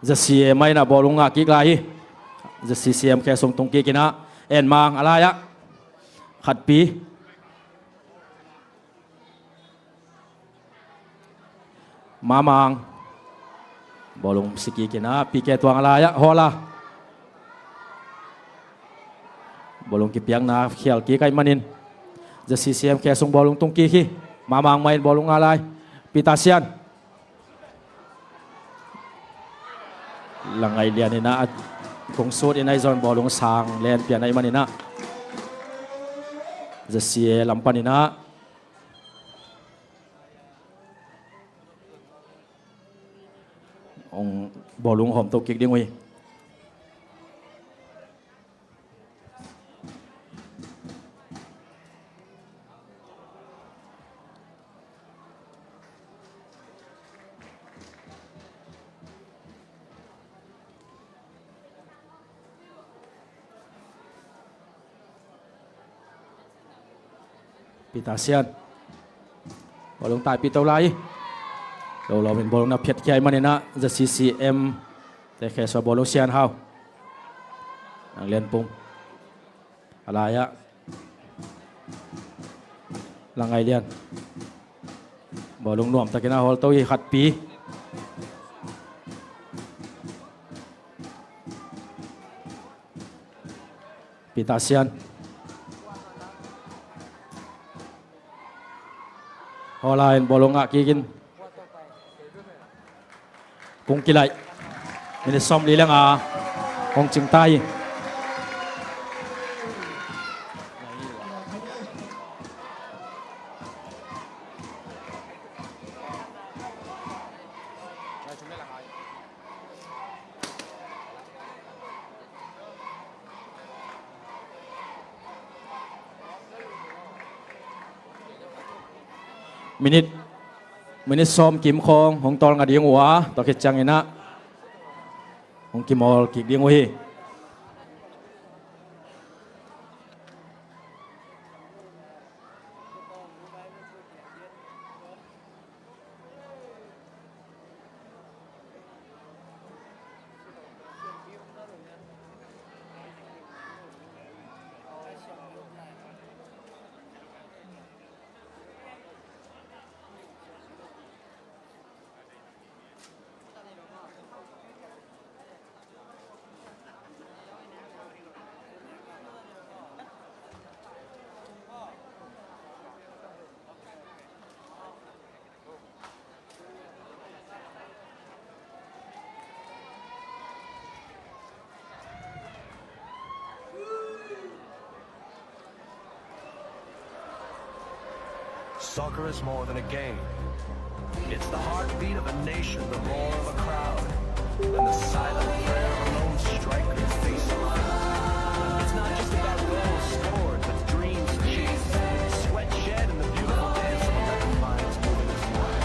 ZCA mah in ah bawlung ngah kik lai hi. ZCCM khe sung tung kik in ah, En Mang a lai ah, khatpi. Ma Mang. Bawlung si kik in ah, Pi Khe Tuang a lai ah, Hawla. Bawlung kipiakna khial kik ahih manin ZCCM khe sung bawlung tung kik hi. Ma Mang mah in bawlung ngah lai. Peter Sian. Langai Lian in ah, kong sut in ah, i zon bawlung sang len pian ahih manin ah, ZCA lam panin ah hong bawlung hawmto kik ding uh hi. Peter Sian. Bawlung taipih to lai. Lo lo in bawlung na phiat khia ahih manin ah, ZCCM te khe sung bawlung, Sian Hau. Nang Lian Pung. A lai ah, Langai Lian. Bawlung nuamtakin a hawlto hi, khatpi. Peter Sian. Hawla in bawlung ngah kik in. Kong kilaih. Minit sawmli le nga hong cing ta hi. Minit, minit sawm kim khawng hong tawlnga ding uh a, tua khit ciangin ah hong kimawl kik ding uh hi. Soccer is more than a game. It's the heartbeat of a nation, the roar of a crowd, and the silent prayer of a lone striker facing fear. It's not just about goals scored, but dreams chased, sweat shed, and the beautiful dance of eleven minds moving as one.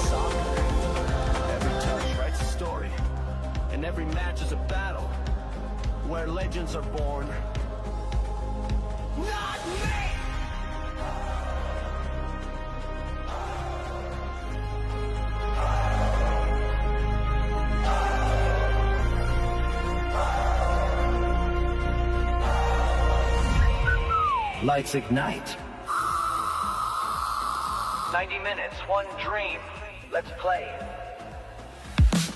Soccer. Every touch writes a story, and every match is a battle where legends are born. Not me! Lights ignite. Ninety minutes, one dream. Let's play.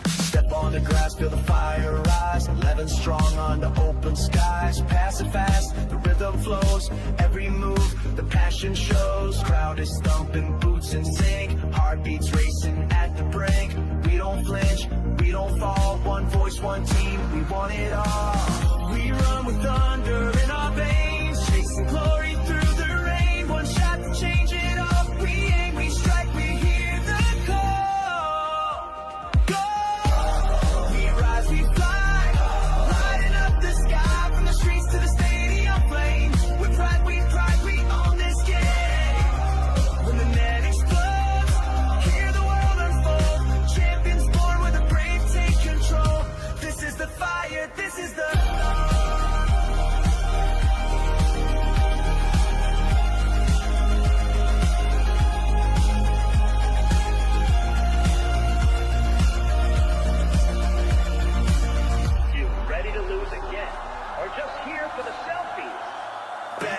Step on the grass, feel the fire rise. Eleven strong under open skies. Pass it fast, the rhythm flows. Every move, the passion shows. Crowd is thumping, boots in sync. Heartbeats racing at the brink. We don't flinch, we don't fall. One voice, one team, we want it all. We run with thunder in our veins. Chasing glory through the rain. One shot to change it all. We aim, we strike, we hear the call. Go! We rise, we fly, lighting up the sky, from the streets to the stadium flames. With pride, we thrive, we own this game. When the net explodes, hear the world unfold. Champions born, where the brave take control. This is the fire, this is the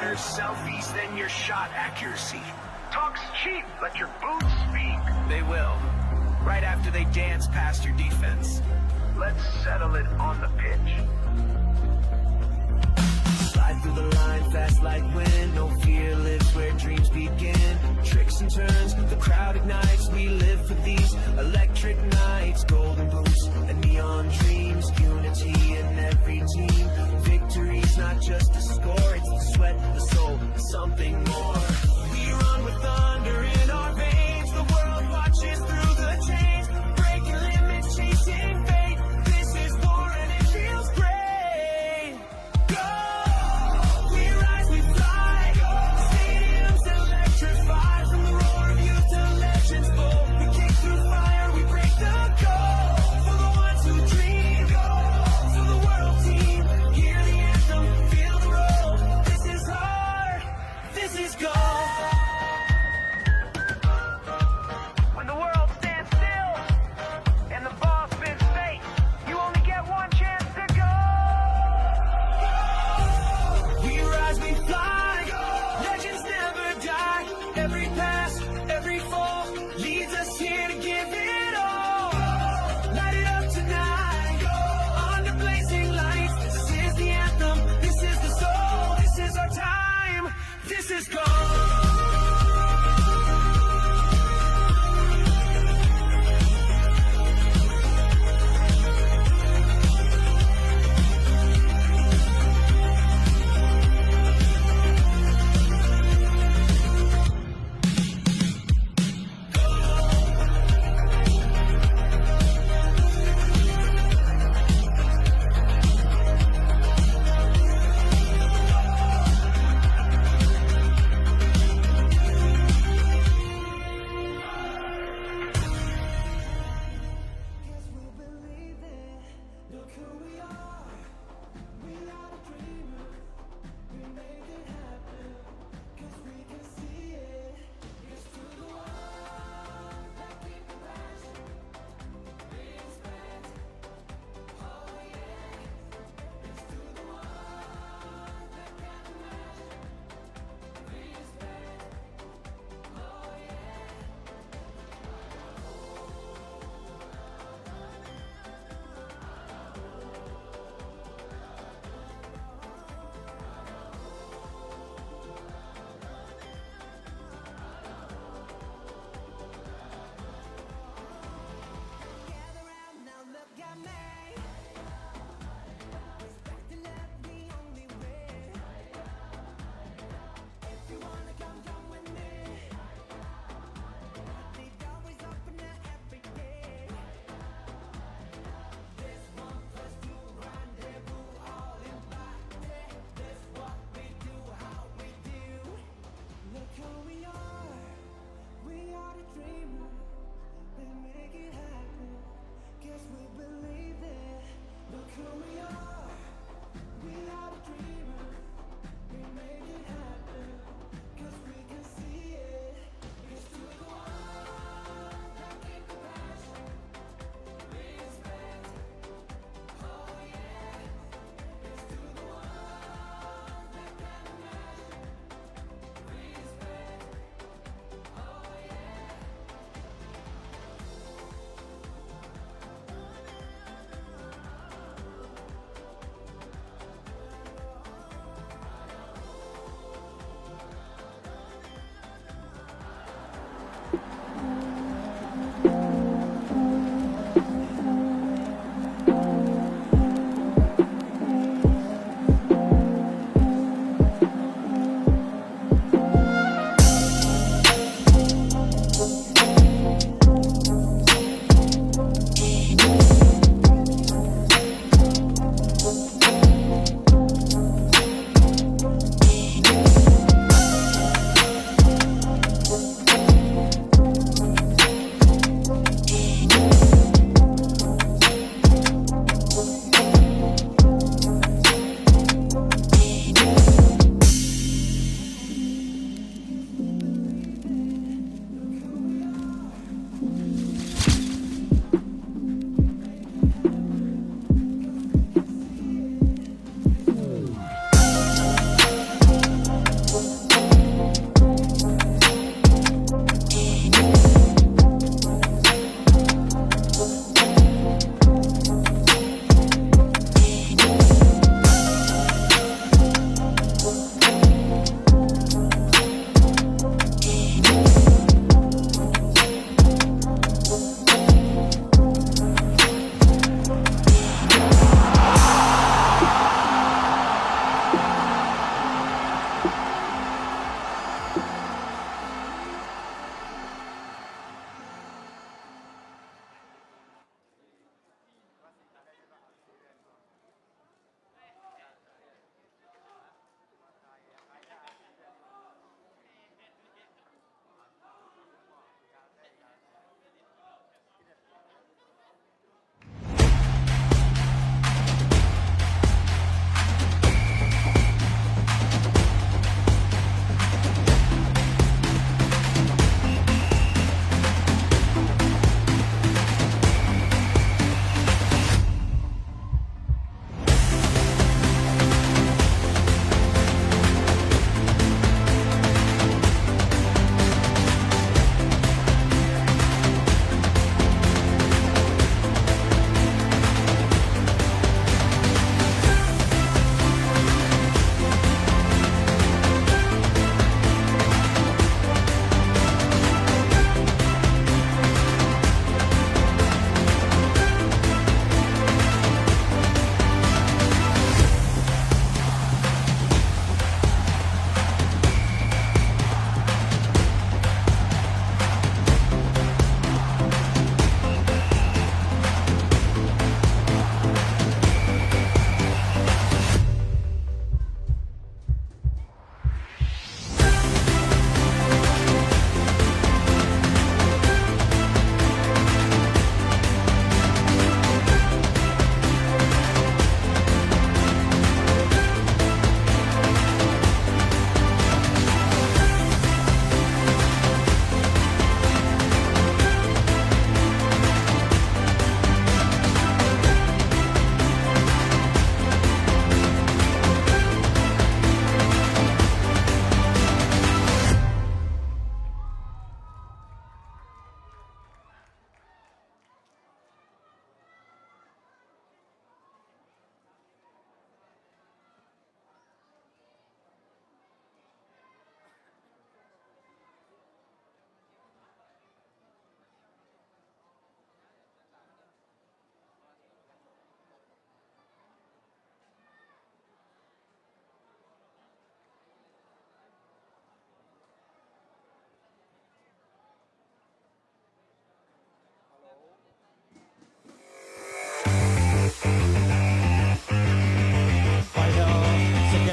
Better selfies than your shot accuracy. Talk's cheap. Let your boots speak. They will. Right after they dance past your defense. Let's settle it on the pitch. Slide through the line, fast like wind. No fear lives where dreams begin. Tricks and turns, the crowd ignites. We live for these electric nights. Golden boots and neon dreams. Unity in every team. Victory's not just a score, it's the sweat, the soul, something more. We run with thunder in our veins. The world watches through the chains. Breaking limits, chasing fate. This is war and it feels great. Go! We rise, we fly. Stadiums electrify. From the roar of youth to legends bold. We kick through fire, we break the code. For the ones who dream, go. For the world team, hear the anthem, feel the roar. This is hard. This is gold.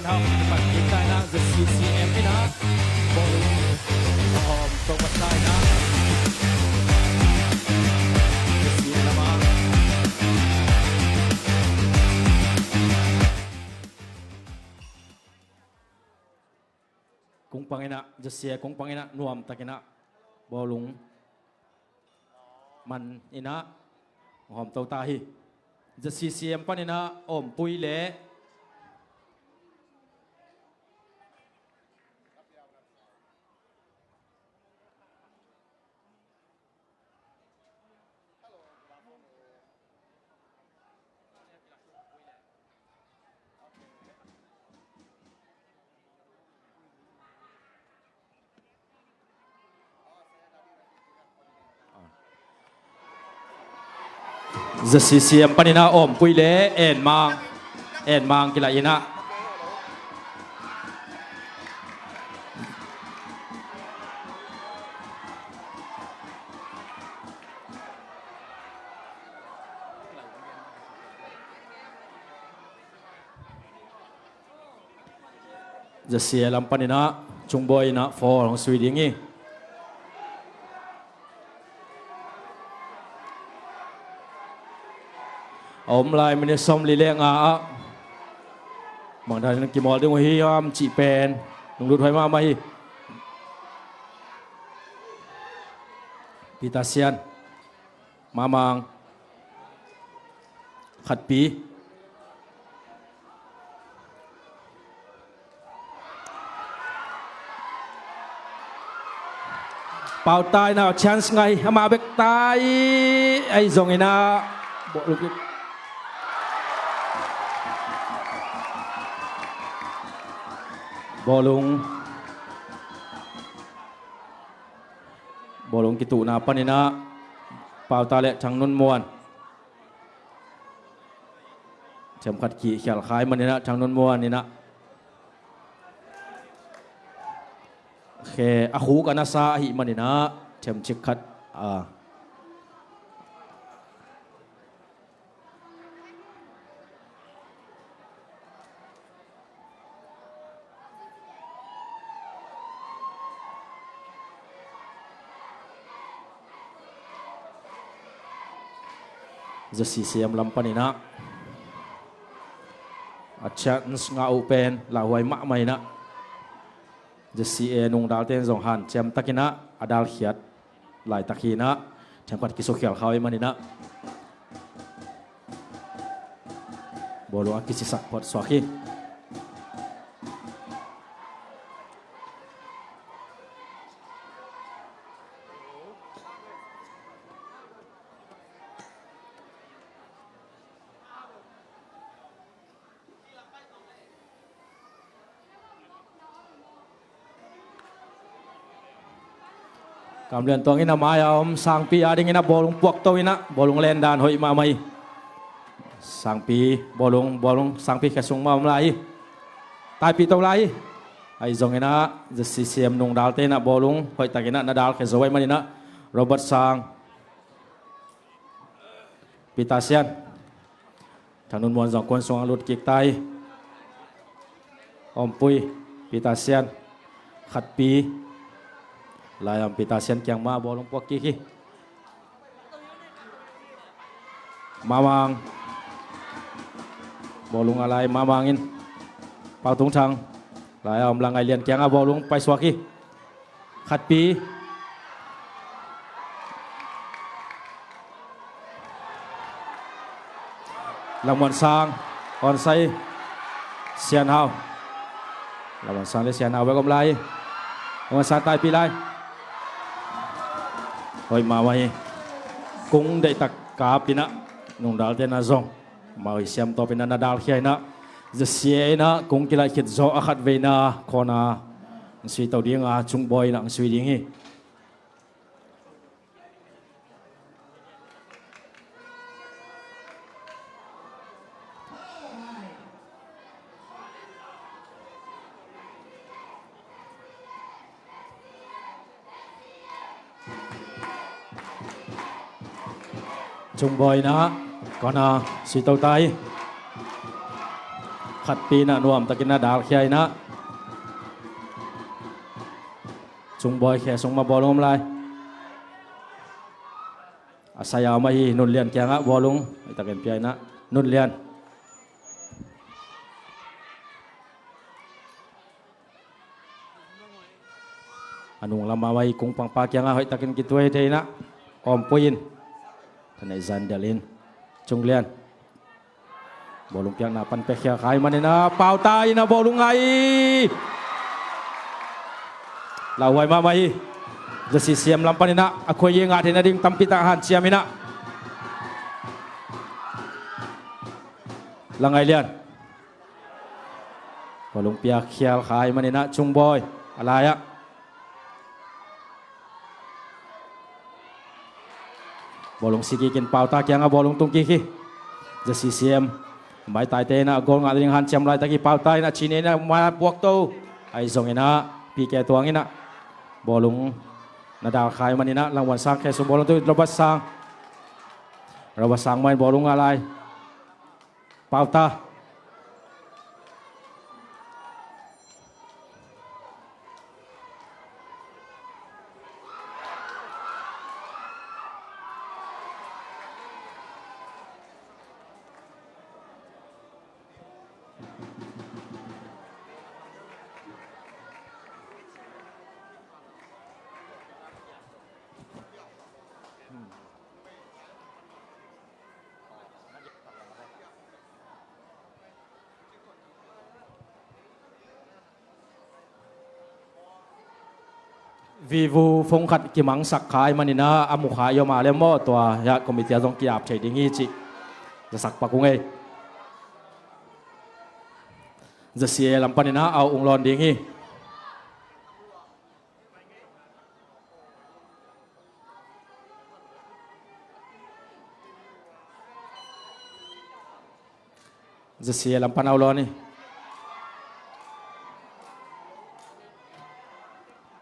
Hau, pan kik ta in ah, Z C C M in ah bawlung a hawm to pat ta in ah, Z C A lam ah. Kung pang in ah, Z C A kung pang in ah, nuam tak in ah bawlung man in ah hawm to ta hi. Z C C M pan in ah Awmpui le Z C C M pan in ah Awmpui le En Mang, En Mang kilaih in ah. Z C A lam pan in ah Chung Bawi in ah four hong sui ding hi. A om lai minute sawmli le nga ah bang dan in kimawl ding uh hiam cih pen lunglut huai mahmah hi. Peter Sian, Mamang, khatpi. Pau ta in ah, chance ngah hi, amah bek ta hi, ahi zongin ah bawlung, bawlung, bawlung kituhna pan in ah Pau ta le Thang Nun Muan themkhat kikhial kha ahih man in ah, Thang Nun Muan in ah khe a khuk a nasa ahih man in ah themcik khat, a, Z C C M lam pan in ah a chance ngah uh pen lauhuai mahmah in ah, Z C A nungdalte in zong hanciam tak in ah a dalkhiat laitak hi in ah, themkhat kisukhial kha uh ahih man in ah bawlung a kisisak phot suak hi. Kam Lian Tuang in a mai-a om Sangpi adingin a bawlung puak to in a, bawlung lendan hoih mahmah hi. Sangpi bawlung, bawlung Sangpi khe sung mah om lai hi. Taipih to lai hi. Ahi zongin a, Z C C M nungdalte in a bawlung hoihtakin a na dalkhia zo ahih manin a, Robert Sang, Peter Sian, Thang Nun Muan zong kuan sungah lut kik ta hi. Ompui, Peter Sian, khatpi. Lai-a om Peter Sian kiang mah bawlung puak kik hi. Mamang. Bawlung a lai Mamang in. Pau Tung Thang. Lai-a om Langai Lian kiangah bawlung paisuak hi. Khatpi. Lam Muan Sang, onside, Sian Hau. Lam Muan Sang le Sian Hau bek om lai hi. Lam Muan Sang taipih lai. Hoih mahmah hi. Kung deihtak kap in a, nungdalte in a zong amau hi siam tawpin a na dalkhia in a, Z C A in a kung kilaih khit zawh a khatvei in a corner hong sui to ding a, Chung Bawi in a hong sui ding hi. Chung Bawi in a corner sui to ta hi. Khatpi in ah nuamtakin a dalkhia in ah, Cungbawi khe sung mah bawlung om lai. A sai a om ahi, Nunlian kiangah bawlung hoihtakin pia in ah, Nunlian. A nunglam a mai kungpangpa kiangah hoihtakin kituai thei in ah, Awmpui in, thaneih zan delh in, Cunglian. Bawlung piakna pan piakhia kha ahih manin ah, Pauta in ah bawlung ngai. Lauhuai mahmah hi. Za C C M lam panin ah a khuai ngah theihna ding tampi tak hanciam in ah, Langailian. Bawlung piakhia kha ahih manin ah, Cungbawi a lai-ah. Bawlung si kik in, Pauta kiangah bawlung tung kik hi. Za C C M maitaite in ah goal ngah ding hanciam laitak hi. Pauta in ah cin in ah mai puakto. Ahi zongin ah P K tuang in ah bawlung na dal kha ahih manin ah, Langhuan Sang khe sung bawlung tung, Robert Sang. Robert Sang mah in bawlung ngah lai. Pauta. Vivo phone khat kimangsak kha ahih manin ah, a mu kha i om a leh maw, tua hiah committee ah zong ki-ap thei ding hi cih zasak pak ung ei. Za C A lam panin ah out ung lawn ding hi. Za C A lam pan out lawn hi.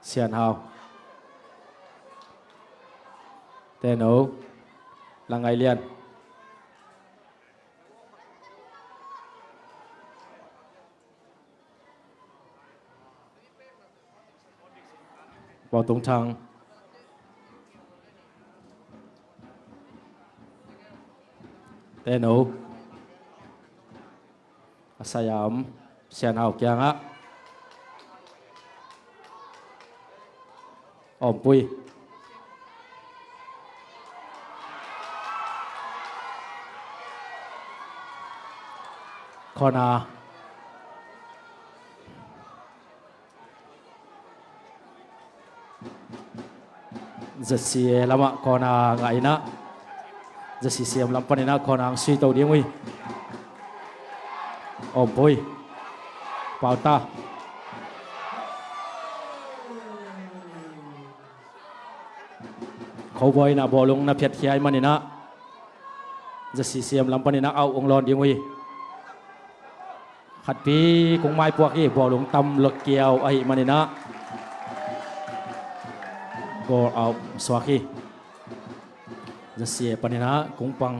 Sian Hau. Teno. Langailian. Bawtung Thang. Teno. A sai a om Sian Hau kiangah. Awmpui. Corner. Za C A lamah corner ngah in ah, Za C C M lam panin ah corner ang sui to ding uh hi. Awmpui. Pauta. Kho Bawi in ah bawlung na phiatkhia ahih manin ah, Za C C M lam panin ah out ung lawn ding uh hi. Khatpi kung mai puak hi, bawlung tam lua kiau ahih manin ah goal out suak hi. Za C A panin ah kung pang.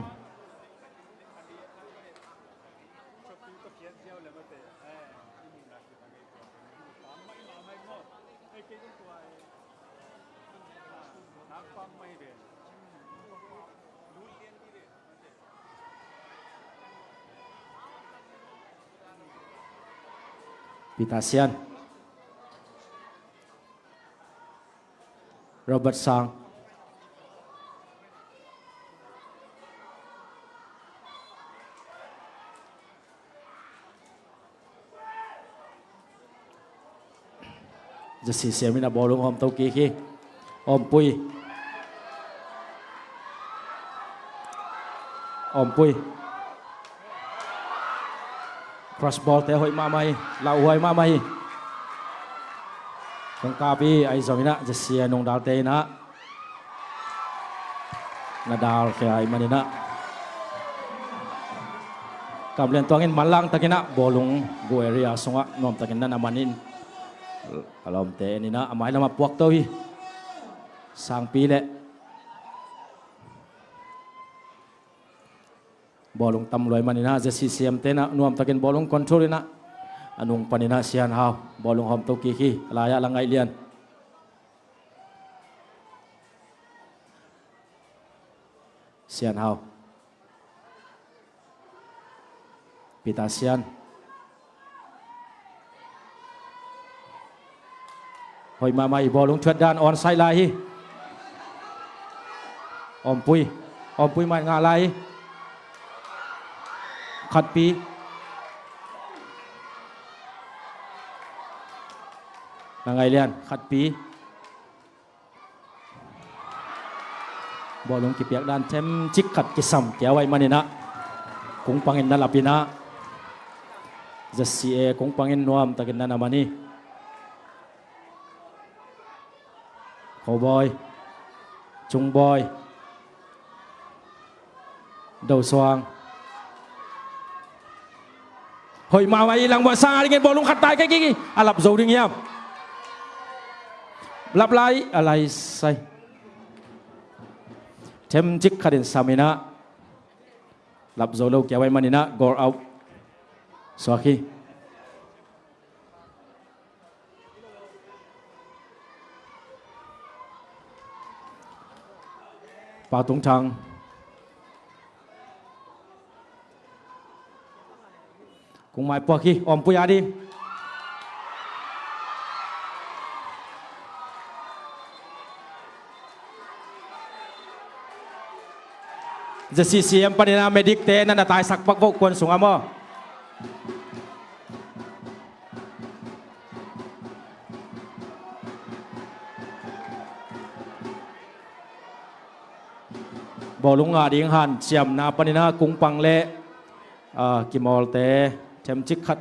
Peter Sian. Robert Sang. Za C C M in ah bawlung hawm to kik hi. Awmpui. Awmpui. Cross ball te hoih mahmah hi. Lauhuai mahmah hi. Kong kap hi, ahi zongin ah Za C A nungdalte in ah na dalkhia ahih manin ah, Kam Lian Tuang in manlang takin ah bawlung goal area sungah nuamtakin na na man in, a lawmte en in ah a mailam ah puak to hi. Sangpi leh Bawlung tam luai maninah Z C C M tenah nuamtakin bawlung control inah a nung paninah Sian Hau bawlung hawm to kik hi. A lai-ah Langaih Lian. Sian Hau. Peter Sian. Hoih mahmah hi, bawlung thuat dan onside lai hi. Ompui. Ompui mai ngah lai hi. Khatpi. Langaih Lian. Khatpi. Bawlung kipiak dan themcik khat kisam kiau ahih maninah kungpangin na lapinah Z C A kungpangin nuamtakin na na man hi. Khobawi. Cungbawi. Dosuang. Hoih mahmah hi, langbuah sang a dingin bawlung khat tai kei kik hi. A lap zo ding hiam? Lap lai, a lai sai. Themcik khatin saminah lap zo lo kiau ahih maninah goal out. Suak hi. Pau Tung Thang. Kung mai puak hi, Ompui a ding. Z C C M paninah medic te na na taisak pak vo kuan sungah maw. Bawlung ngah ding hanciamna paninah kungpang le, ah, kimawlte themcik khat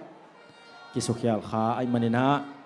kisukhial kha ahih maninah.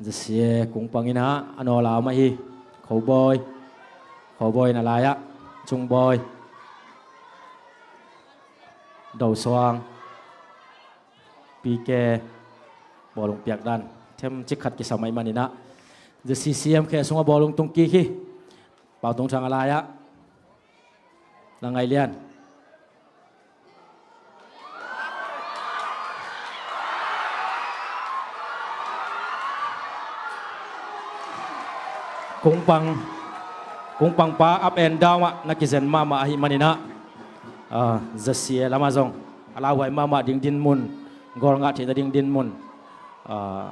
Zasia kungpang inah a nawl a om ahi. Khobawi. Khobawi na lai-ah. Cungbawi. Dosuang. P K. Bawlung piak dan themcik khat kisam ahih maninah ZCCM khe sungah bawlung tung kik hi. Pau Tung Thang a lai-ah. Langai Lian. Kungpang, kungpang pa up and down ah na kizen mahmah ahih maninah, ah, ZCA lamah zong a lauhuai mahmah ding dinmun, goal ngah theihna ding dinmun, ah,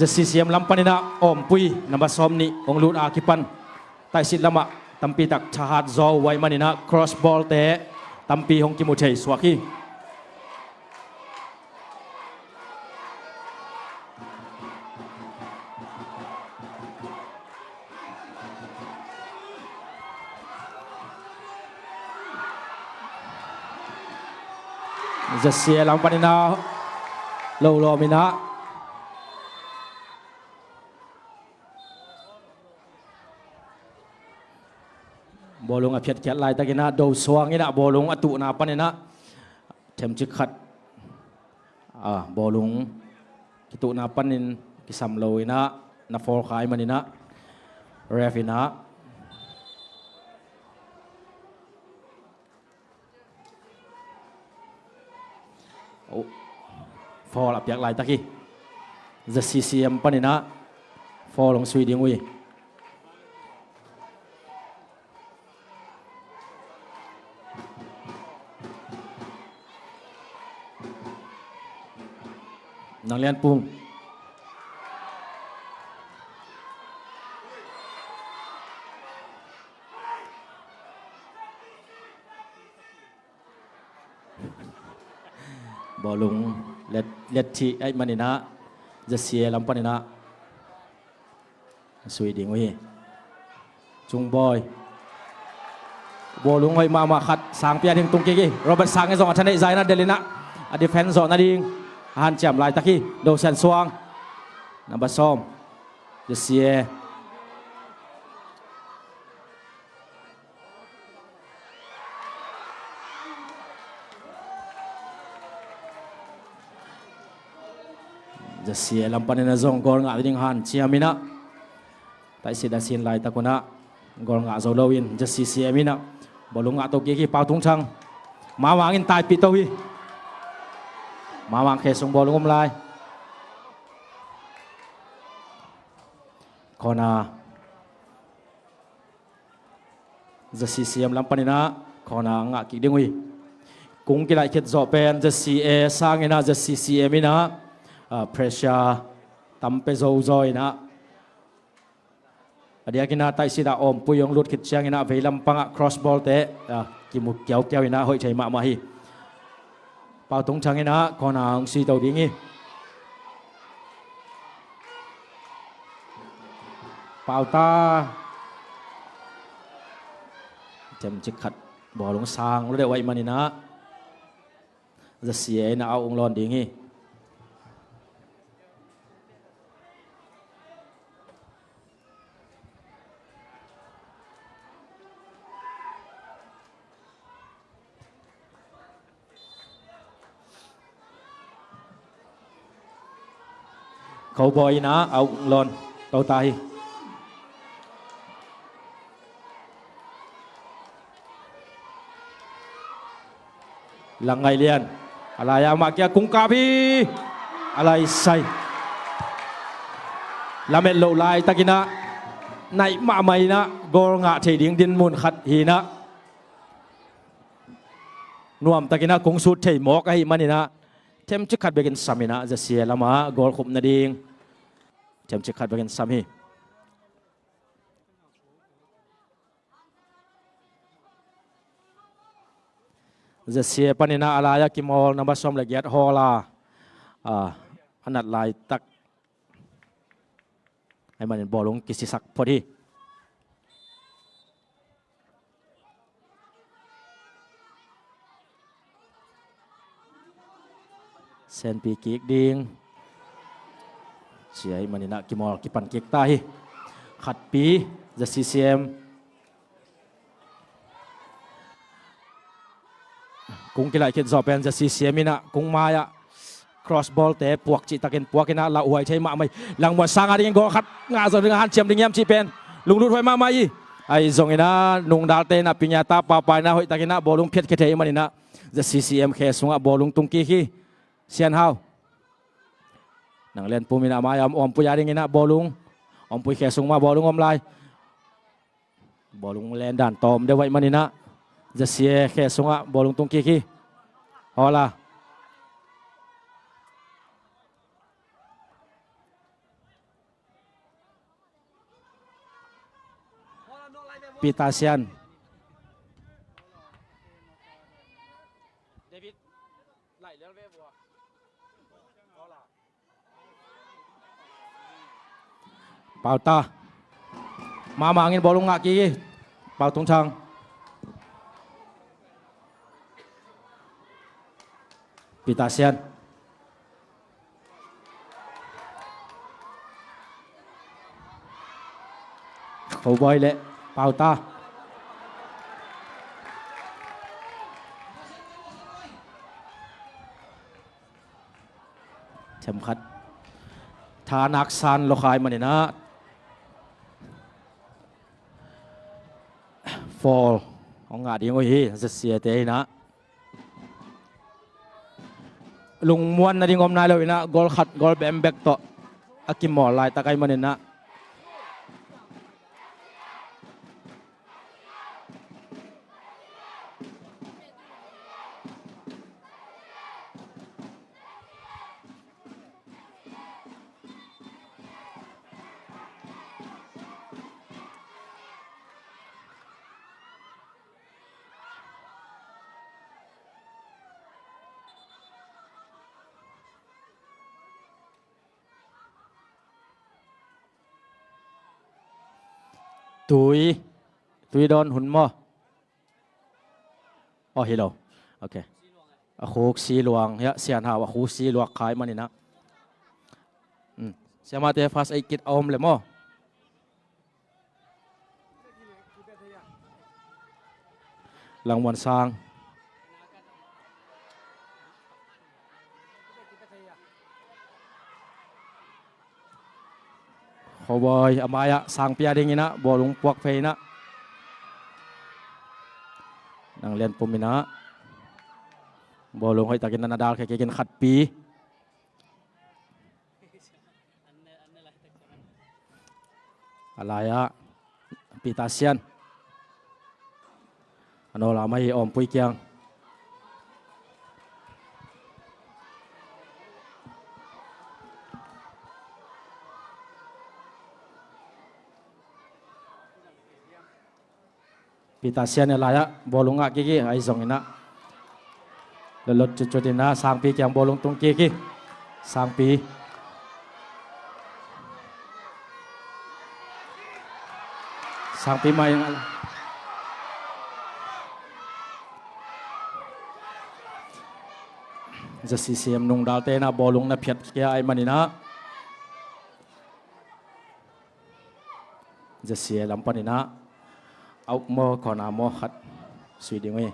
ZCCM lam paninah Ompui number sawm nih hong lut a kipan taihsit lamah tampi tak thahat zaw uh ahih maninah cross ball te tampi hong kimu thei suak hi. ZCA lam paninah lo lawm inah bawlung a phiatkhiat laitakinah Dosuang inah bawlung a tuhna paninah themcik khat, ah, bawlung kituhna panin kisam lo inah na foul kha ahih maninah ref inah foul a piak laitak hi. ZCCM paninah foul hong sui ding uh hi. Nang Lian Pung. Bawlung let, let thih ahih maninah ZCA lam paninah sui ding uh hi. Cungbawi. Bawlung hoih mahmah khat Sangpi a ding tung kik hi. Robert Sang in zong a thaneih zainah delinah a defend zawh nading a hanciam laitak hi. Dosian Suang. Number sawm. ZCA. ZCA lam paninah zong goal ngah ding hanciam inah taihsit a sin laitak unah goal ngah zo loin ZCCM inah bawlung ngah to kik hi. Pau Tung Thang. Mawmang in taipih to hi. Mawmang khe sung bawlung om lai. Corner. ZCCM lam paninah corner ngah kik ding uh hi. Kung kilaih khit zawh pen ZCA sanginah ZCCM inah, ah, pressure tam pe zozaw inah a diakinah taihsitah awmpui hong lut khit cianginah veilam pangah cross ball te, ah, kimu kiaukiau inah hoih thei mahmah hi. Pau Tung Thang inah corner hong sui to ding hi. Pau ta. Themcik khat bawlung sang lo deuh ahih maninah ZCA inah a ung lawn ding hi. Cowboy inah a ung lawn to ta hi. Lang Ngai Lian. A lai-a mah kia kung kap hi. A lai sai. Lamet loh laitakinah naih mahmah inah goal ngah thei ding dinmun khat hinah nuamtakinah kung sut thei mawk ahih maninah themcik khat bekin sam inah ZCA lamah goal khup nading themcik khat bekin sam hi. ZCA paninah a lai-a kimawl number sawm le giat Hawla, ah, a nat laitak ahih manin bawlung kisisak phot hi. Senpi kik ding. Sia ahih maninah kimawl kipan kik ta hi. Khatpi ZCCM. Kung kilaih khit zawh pen ZCCM inah kung mai-ah cross ball te puak cihtakin puak inah lauhuai thei mahmah hi. Langmuan Sang a dingin goal khat ngah zo ding a hanciam ding hiam cih pen lunglut huai mahmah hi. Ahi zonginah nungdalte inah pingiata papa inah hoihtakinah bawlung phiatkhia thei ahih maninah ZCCM khe sungah bawlung tung kik hi. Sian Hau. Nang Lian Pum inah mai-ah om, awmpui a dinginah bawlung, awmpui khe sung mah bawlung om lai. Bawlung len dan tawm deuh ahih maninah ZCA khe sungah bawlung tung kik hi. Hawla. Peter Sian. Pau ta. Mawmang in bawlung ngah kik hi. Pau Tung Thang. Peter Sian. Cowboy le Pau ta. Themkhat thanak san lo kha ahih maninah foul hong ngah ding uh hi ZCA te inah. Lungmuan nading om nai lo inah goal khat goal bembek tawh a kimawl laitak ahih maninah. Tui, tui dawn hun maw? Aw, hi lo. Ok. A khuk si luang, hiah Sian Hau a khuk si luak khai maninah. Hmm. Siamahte first aid kit a om le maw? Langmuan sang. Khoboi, a mai-ah Sangpi a dinginah bawlung puak phei inah. Nang Lian Pum inah bawlung hoihtakin a na dalkhia kikin khatpi. A lai-ah Peter Sian. A nawl a mai hi Awmpui kiang. Peter Sian a lai-ah bawlung ngah kik hi, ahi zonginah lutlot cutcut inah Sangpi kiang bawlung tung kik hi. Sangpi. Sangpi mai. Za C C M nungdalte inah bawlung na phiat kia ahih maninah. Za C A lam paninah a uk maw, corner maw khat sui ding uh hi.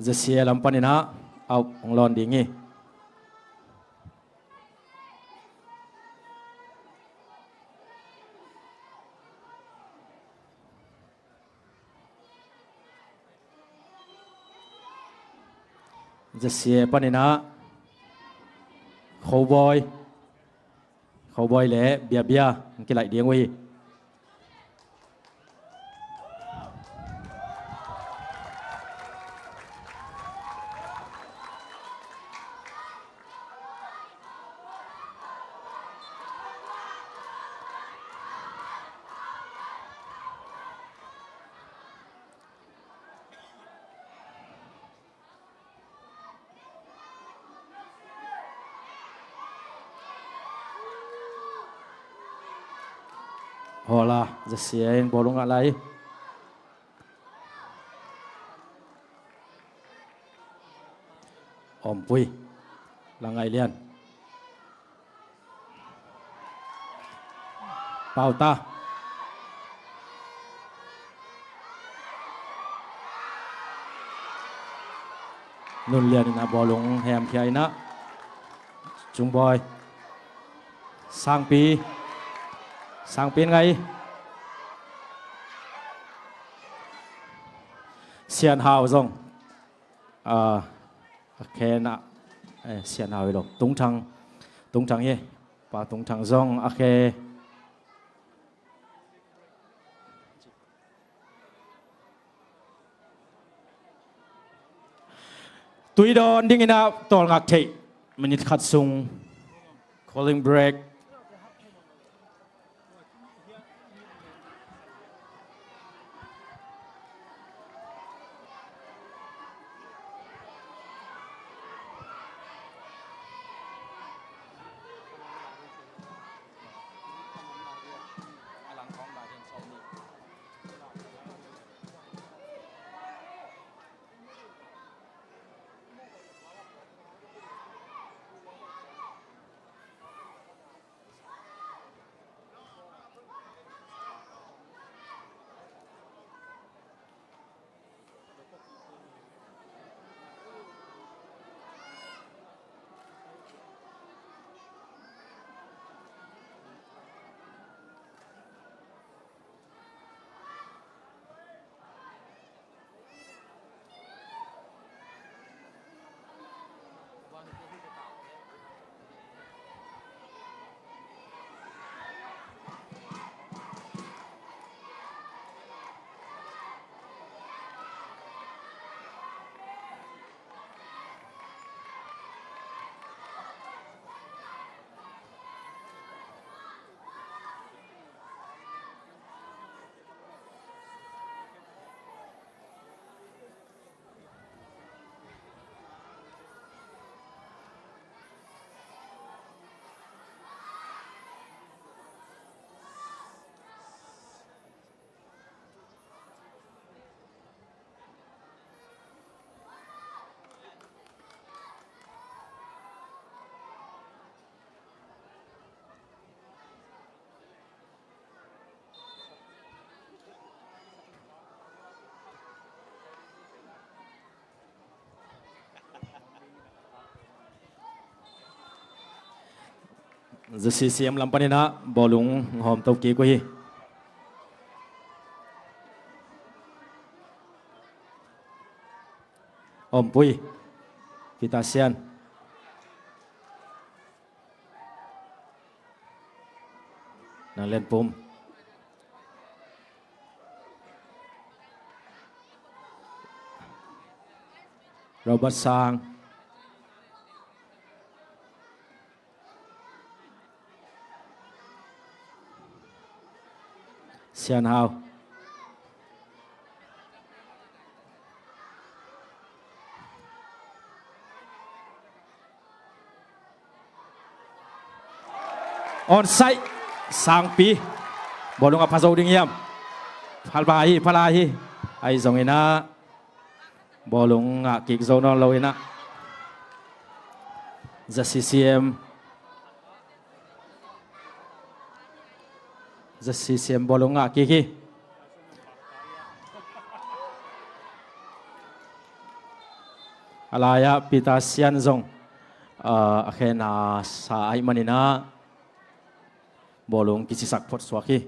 Za C A lam paninah a uk hong lawn ding hi. Za C A paninah Khoboi. Khoboi le Biabia hong kilaih ding uh hi. Hola, Za C A in bawlung ngah lai. Awmpui. Langai Lian. Pauta. Nun Lian inah bawlung hemkhia inah Cungbawi. Sangpi. Sangpi in ngai. Sian Hau zong. Ah, a khe na, eh, Sian Hau hi lo. Tungthang, Tungthang hi. Pa Tungthang zong a khe. Tui dawn dingin ah tawlngak theih. Minute khat sung. Calling break. ZCCM lam panin ah bawlung hawmto kik uh hi. Ompui, Peter Sian, Nang Lian Pum, Robert Sang, Sian Hau. Onside, Sangpi. Bawlung a pha zo ding hiam? Pha lai hi, pha lai hi. Ahi zongin ah bawlung ngah kik zo nawn lo in ah ZCCM, ZCCM bawlung ngah kik hi. A lai-ah Peter Sian zong, ah, a khen a sa ahih manin ah bawlung kisisak phot suak hi.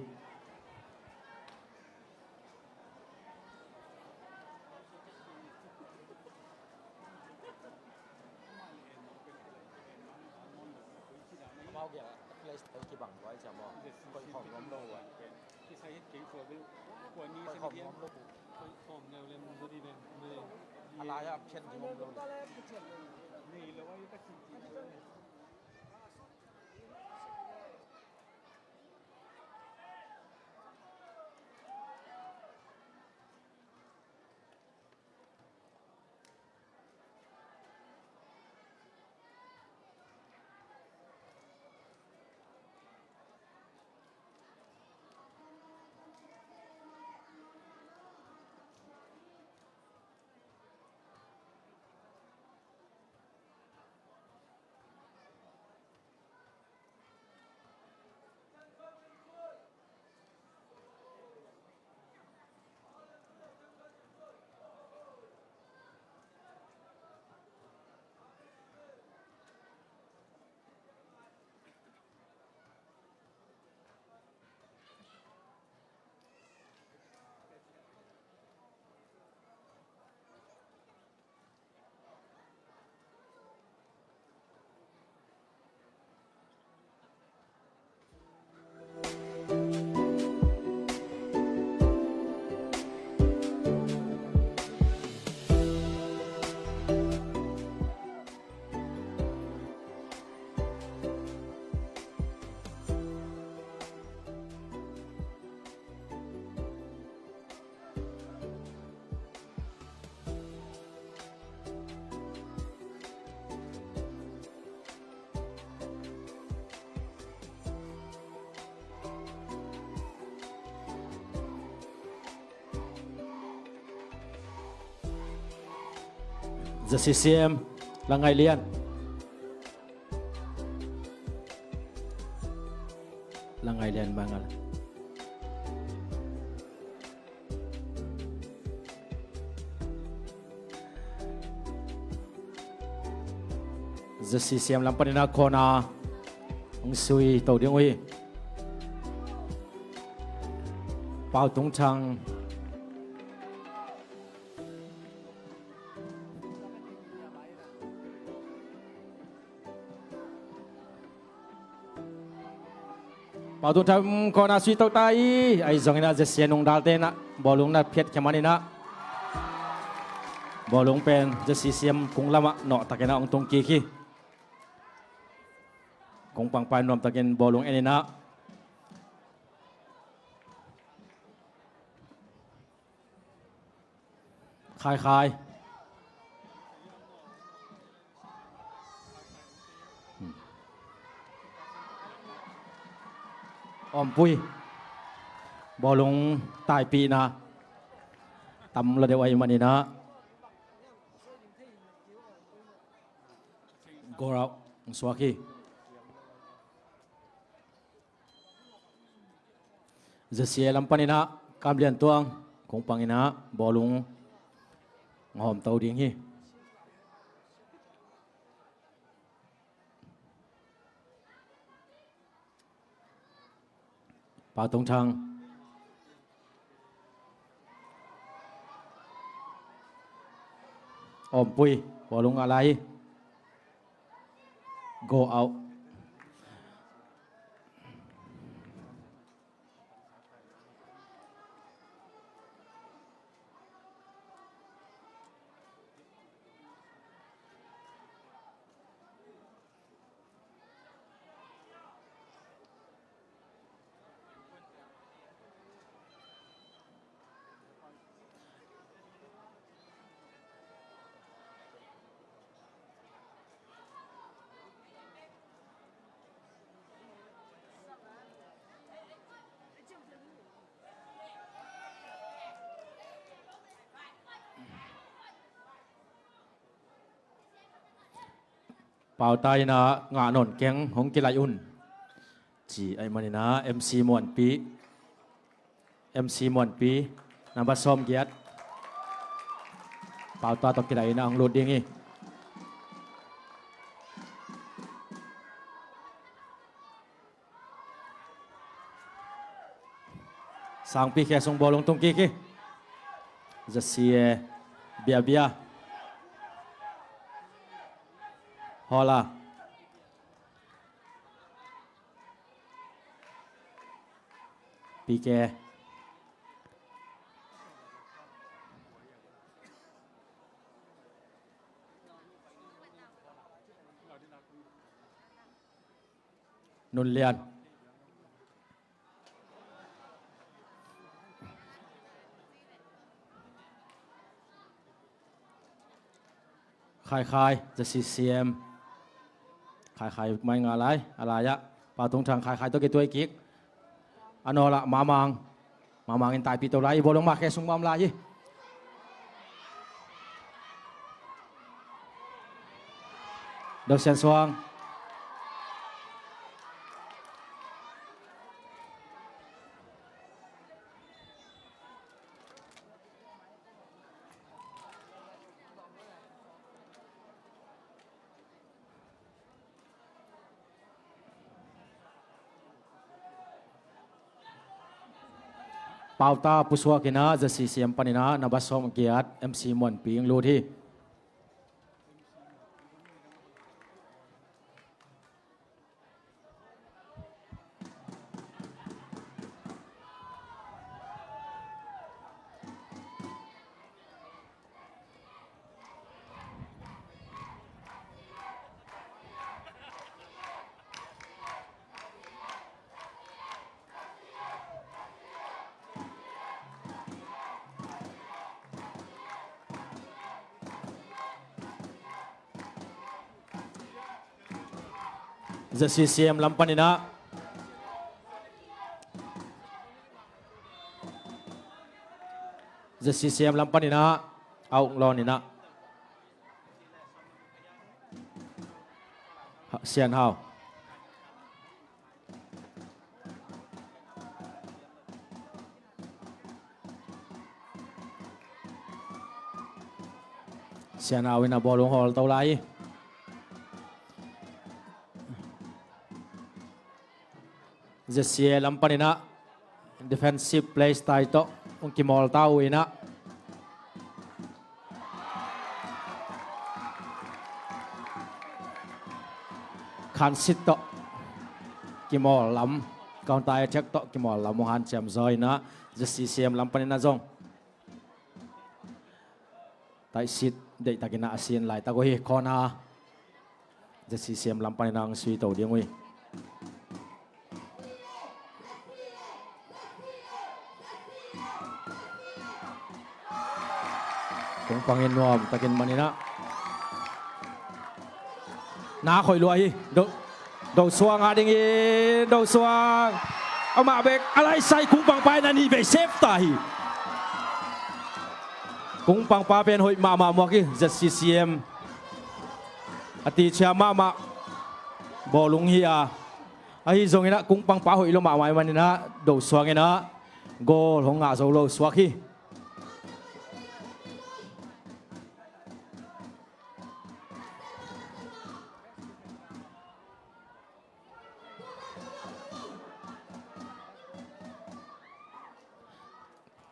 ZCCM, Langai Lian. Langai Lian Mangal. ZCCM lam panin ah corner hong sui to ding uh hi. Pau Tung Thang. Pau Tung Thang corner sui to ta hi. Ahi zongin ah ZCCM nungdalte in ah bawlung na phiat khia manin ah bawlung pen ZCCM kung lamah nawhtakin ah hong tung kik hi. Kung pangpai nuamtakin bawlung en in ah. Khai Khai. Ompui. Bawlung taipihna tam lo deuh ahih manin ah goal out hong suak hi. ZCCM lam panin ah Kam Lian Tuang kong pangin ah bawlung hawmto ding hi. Pau Tung Thang. Om Pui, bawlung a lai hi. Go out. Pauta in ah ngah nawn keng, hong kilaih un, ci ahih manin ah, M C Muanpi, M C Muanpi, number sawmgiat, pauta tawh kilaih in ah hong lut ding hi. Sangpi khe sung bawlung tung kik hi. Zasie, Biabia. Hola. P K. Nun Lian. Khai Khai, Zasie C M. Khai Khai mai nga lai, a lai ah. Pau Tung Thang Khai Khai tawh kituai kik. A nawl ah Mamang. Mamang in taipih to lai, i bawlung mah khe sung mah om lai hi. Do Sian Suang. Pauta pusuak in ah, Zasie C M panin ah, number sawmgiat, M C Muanpi hong lut hi. Zasie C M lam panin ah. Zasie C M lam panin ah. Aung Lawn in ah. Ha, Sian Hau. Sian Hau in ah bawlung hawl to lai. Zasie lam panin ah defensive play style tawh hong kimawl ta uh in ah. Khansit tawh kimawl lam, counter attack tawh kimawl lam hong hanciam zaw in ah, Zasie C M lam panin ah zong taihsit deihtakin ah a sin laitak uh hi. Corner. Zasie C M lam panin ah hong sui to ding uh hi. Kung Pang in nuamtakin man in ah. Na khoih lua hi. Do, Do Suang a ding hi. Do Suang. Amah bek a laisai Kung Pang pa in a nih vei save ta hi. Kung Pang pa pen hoih mahmah muak hi. Zasie C M a ticia mahmah bawlung hi a. Ahi zongin ah Kung Pang pa hoih lua mahmah ahih manin ah Do Suang in ah goal hong ngah zo lo suak hi.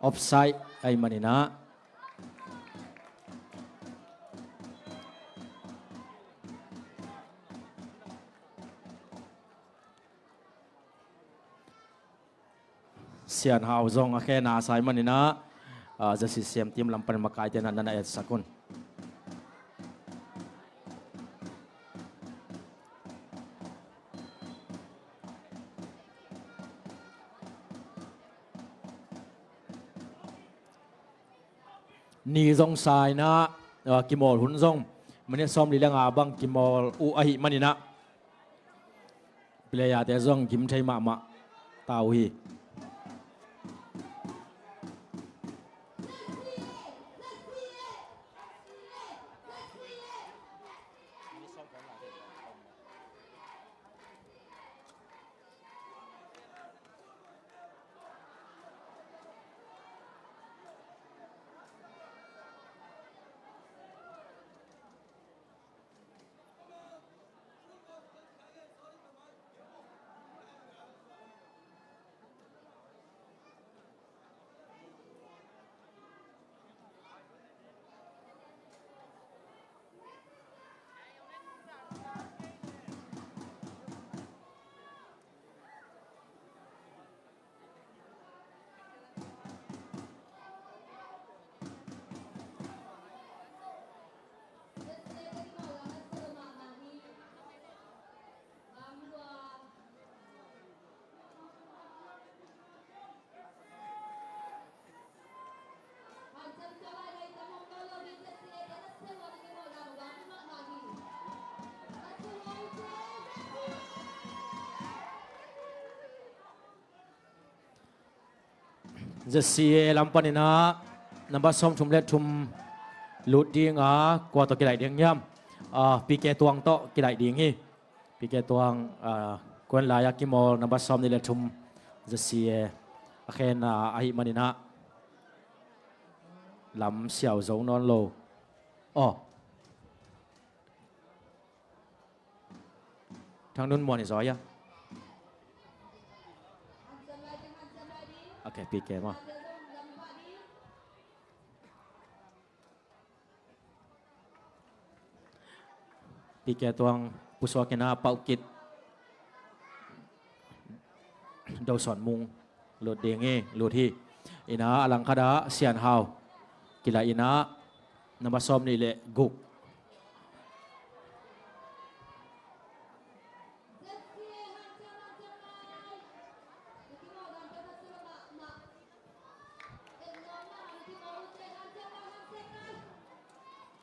Offside ahih manin ah, Sian Hau zong a khen a sa ahih manin ah, ah, ZCCM team lam panin makaite na na etsak un. Ni zong sa in ah, ah, kimawl hun zong minute sawmli le nga bang kimawl uh ahih manin ah, player-te zong gim thei mahmah ta uh hi. ZCA lam panin ah number sawmthum le thum lut ding a, kua tawh kilaih ding hiam? Ah, PK Tuang tawh kilaih ding hi. PK Tuang, ah, kuan lai a kimawl number sawmnih le thum ZCA a khen a, ahih manin ah lam siau zo nawn lo. Aw. Thang Nun Muan hi zaw hia? Ok, PK maw. PK Tuang pusuak in ah Pau Kit, Do Suan Mung lut ding hi, lut hi. In ah a langkhat ah Sian Hau kilaih in ah number sawmnih le guk.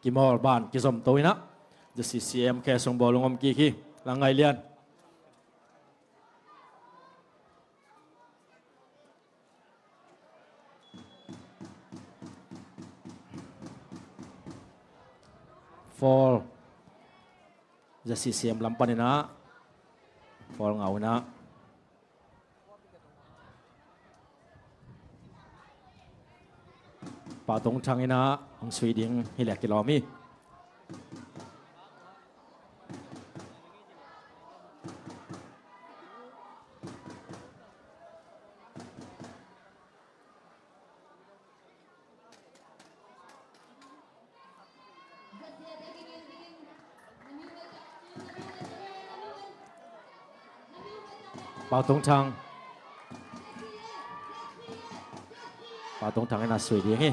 Kimawl ban kizom to in ah ZCCA M K sung bawlung om kik hi. Lang ngai lian. Foul. ZCCA M lam panin ah foul ngau in ah, Pau Tung Thang in ah hong sui ding hi leh kilawm hi. Pau Tung Thang. Pau Tung Thang in ah sui ding hi.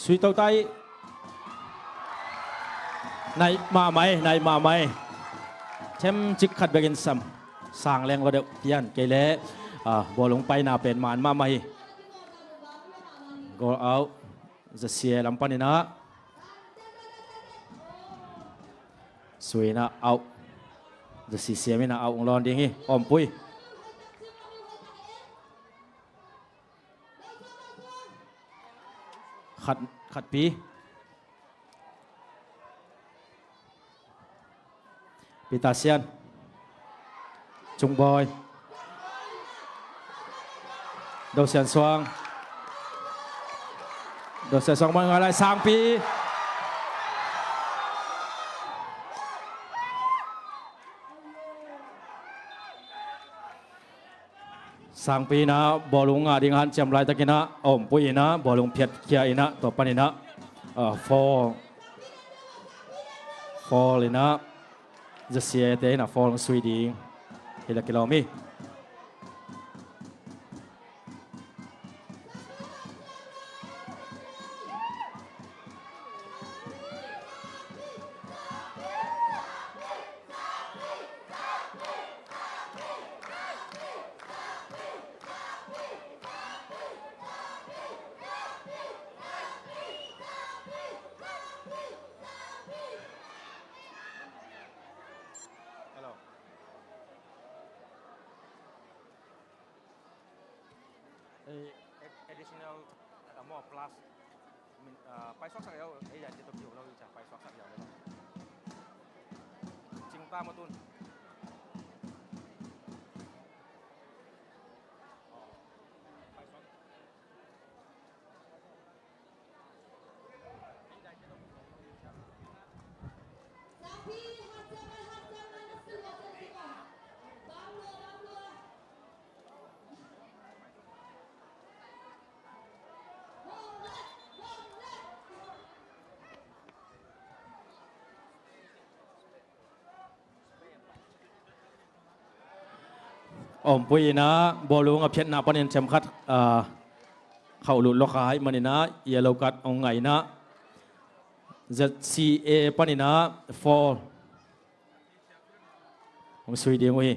Sui to ta hi. Naih mahmah hi, naih mahmah hi. Themcik khat bekin sam. Sang leng lo deuh pian kei leh, ah, bawlung paina pen man mahmah hi. Goal out. ZCA lam panin ah sui in ah out. ZCCA M in ah out hong lawn ding hi. Awmpui. Khat, khatpi. Peter Sian. Chung Bawi. Do Sian Suang. Dawsia Suang mah ngai lai, Sangpi. Sangpi in ah bawlung ngah ding hanciam laitakin ah, Ompui in ah bawlung phiatkhia in ah, tua panin ah, ah, foul. Foul in ah, ZCA te in ah foul hong sui ding hi leh kilawm hi. Hello. Eh, ad-, additional, uh, more plus. Min, uh, pai suaksak yau, eh, ya, ci tok yau lo, i ca pai suaksak yau lo. Cing ta ma tun. Ompui in ah bawlung a phiatna panin cem khat, ah, khauh lut lawk ahih manin ah yellow card hong ngah in ah, ZCA panin ah foul hong sui ding uh hi.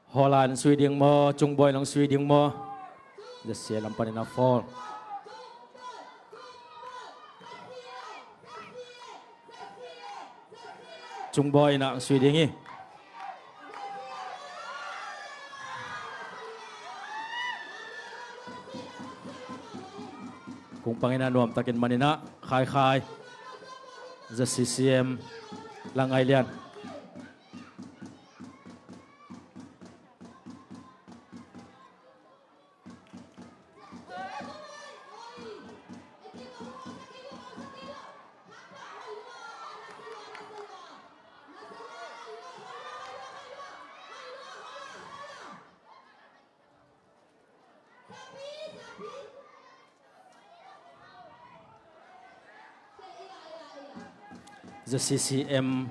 Holland sui ding maw, Cungbawi in hong sui ding maw? ZCA lam panin ah foul. Cungbawi in ah hong sui ding hi. Kung pang in ah nuamtakin man in ah, Khaikhai. ZCCM, Langailian. ZCCM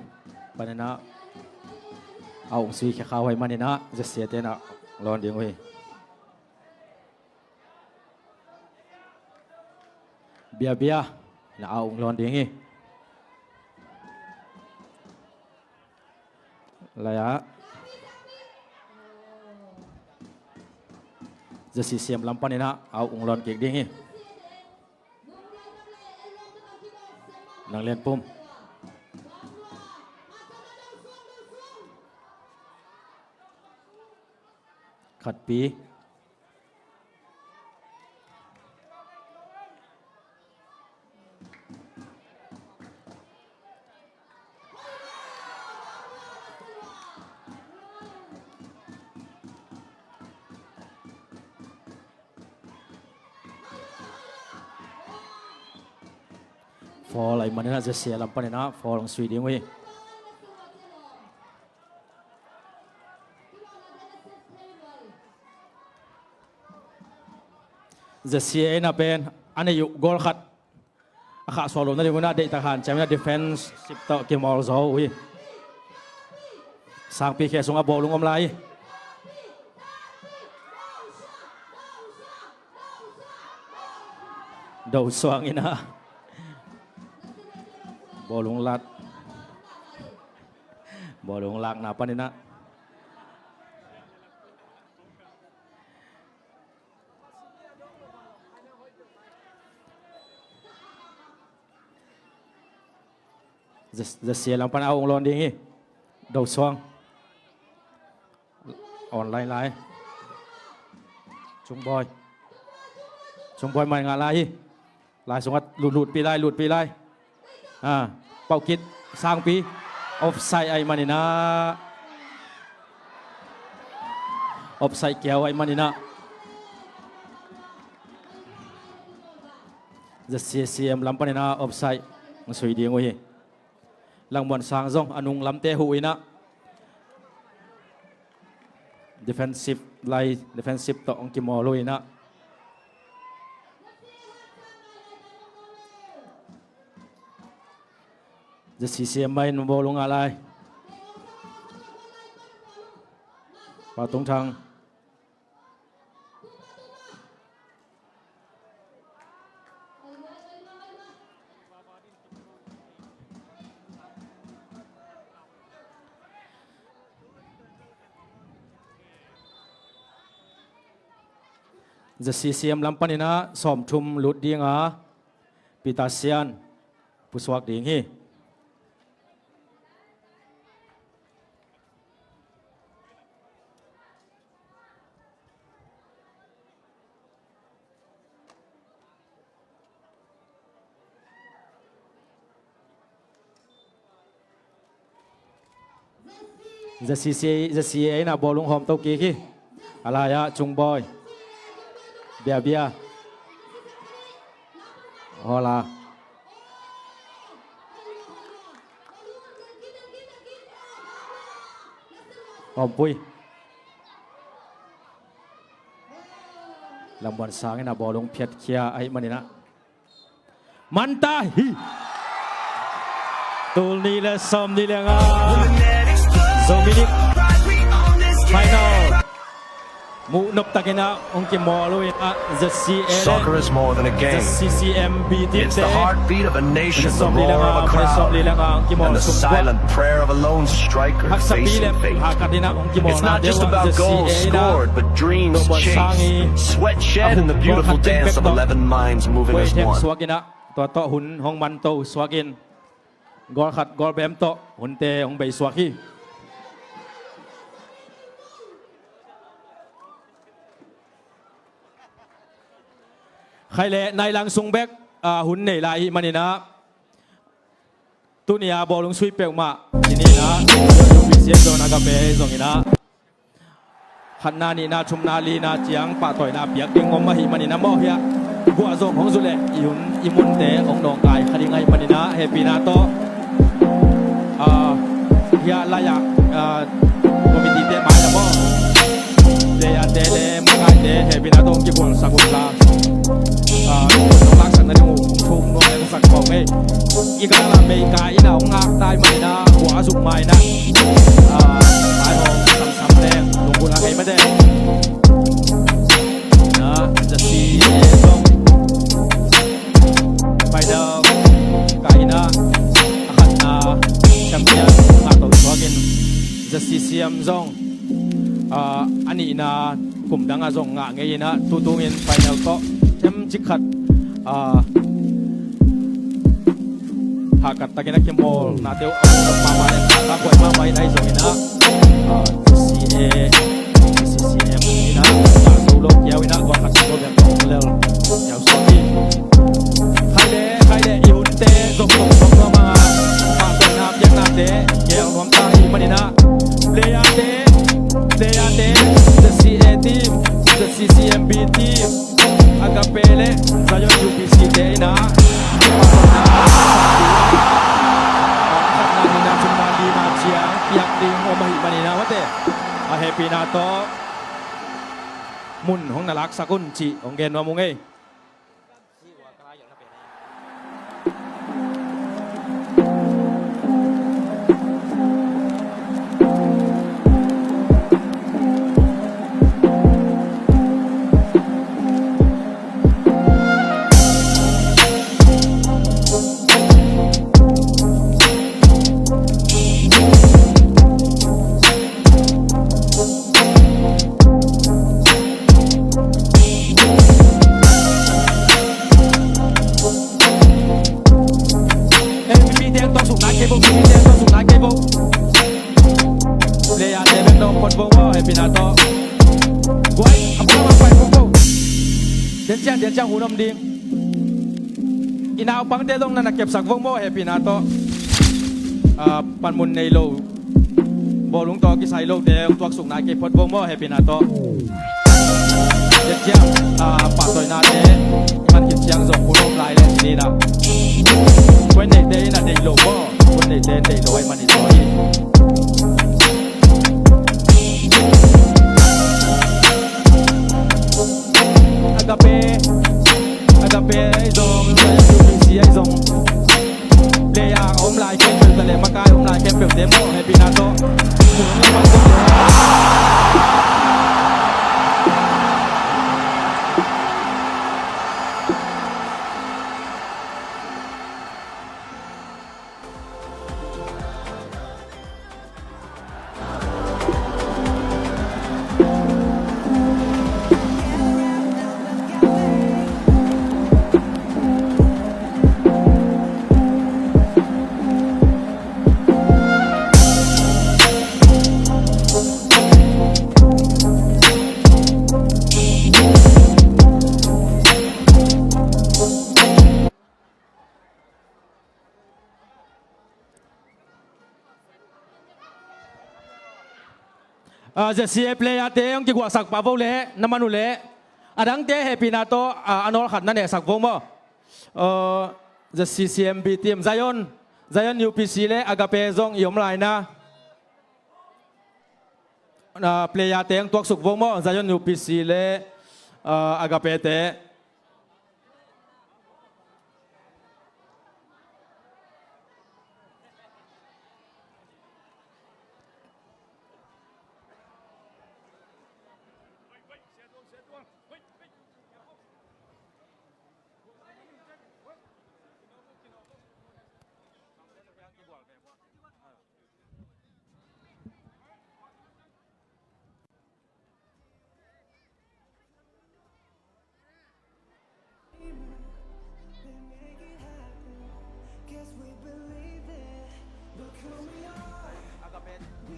panin ah a ung sui khia kha uh ahih manin ah ZCA te in ah lawn ding uh hi. Biabia in ah a ung lawn ding hi. Lai-ah ZCCM lam panin ah a ung lawn kik ding hi. Nang Lian Pum. Khatpi. Foul ahih manin ah ZCA lam panin ah foul hong sui ding uh hi. ZCA in ah pen a neih uh goal khat a khahsuah loh nading un ah deihtak hanciam in ah defensive tawh kimawl zaw uh hi. Sangpi khe sungah bawlung om lai hi. Do Suang in ah bawlung lak, bawlung lakna panin ah ZCA lam pan a ung lawn ding hi. Do Suang. Online lai. Cungbawi. Sungbawi mai ngah lai hi. Lai sungah lut, lutpih lai, lutpih lai. Ah, Pauhkit sangpi. Offside ahih manin ah. Offside kiau ahih manin ah. ZCCM lam panin ah offside hong sui ding uh hi. Langmuan Sang zong a nung lamte huh in ah, defensive line, defensive tawh hong kimawl uh in ah. ZCCM mai in bawlung a lai. Pa Tung Thang. ZCCM lam panin ah sawmthum lut ding a, Peter Sian pusuak ding hi. ZCCA, ZCA in ah bawlung hawm to kik hi. A lai ah Cungbawi. Biabia. Hola. Hawmpui. Langmuan Sang in ah bawlung phiatkhia ahih manin ah. Manta hi. Tul nih le sawmnih le nga. Zomi League final. Muh nop takin ah hong kimawl uh in ah, ZCA le Soccer is more than a game. ZCCM B team te. It's the heartbeat of a nation, the roar of a crowd, and the silent prayer of a lone striker facing fate. Haksa pi le hakat in ah hong kimawlna deuh ah ZCA in ah Doban Sang i a hun gol khat teng pek tawh, Huai Thiang suak in ah, tua tawh hun hong man to suak in, gol khat gol bem tawh hunte hong bei suak hi. Khai le nai lang sung bek, ah, hun nei lai ahih manin ah, tuni a bawlung sui peuhmah i ni in ah, U P C zong a ka pe zong in ah, khatna, nihna, thumna, lina ciang pahtawina piak ding om ahih manin ah, mawh hiah guah zong hong zu leh i hun i munte hong nawngkai kha ding ahih manin ah, hehpihna tawh, ah, hiah lai-ah, ah, committee te mai-ah maw, playerte le makaite hehpihna tawh hong kigualsak un la, ah, hong laksakna ding uh hong thum nuam leng sak khawng ei. I kal ah mei kai in ah hong ngak tai mai na, guah a zuk mai na, ah, tai hong samsam leng lunggulh a kei mate. Na ZCA zong final kai in ah, a khatna champion ngah to suak in, ZCCM zong, ah, a nihna kum dang ah zong ngah ngei in ah, tutungin final tawh themcik khat, ah, hakat takin a kimawlnate uh a hong dong mahmah le, a khuai mahmah in ahi zongin ah, ah, ZCA, ZCCM in ah, ah, solo kiau in ah, guah khat solo biak tawh hong lel kiau suak hi. Khai le, khai le, i hunte zong tong tong nuam a, pahtawina piaknate kiau nuam ta ahih manin ah, playerte, playerte, ZCA team, ZCCM B team, Agape le Zion U P C te in ah, khatna, nihna, thumna, lina ciang piak ding om ahih manin ah, mate, a hehpihna tawh mun hong na laksak un cih hong gen nuam ung ei. Ciang, ciang hun om ding. I naupangte zong na na kepsak vo maw, hehpihna tawh. Ah, panmun nei lo, bawlung tawh kisai lote hong tuaksuk nai kei phot vo maw, hehpihna tawh. Ciang, ah, pahtawinate i man khit ciang zong hun om lai leh ci ni na. Kua neite in a deih lo maw, kua neite in deih lo ahih manin zaw hi. Agape, Agape ahi zong, U P C ahi zong, player a om lai khempeuh ta leh makai om lai khempeuhte maw, hehpihna tawh. Ah, Z C A player te hong kigualsak pah vo leh, na man uh leh. A dangte hehpihna tawh, ah, a nawl khat na nehsak vo maw. Ah, Z C C M B team, Zion, Zion U P C leh Agape zong i om lai na. Ah, player te hong tuaksuk vo maw, Zion U P C leh, ah, Agape te.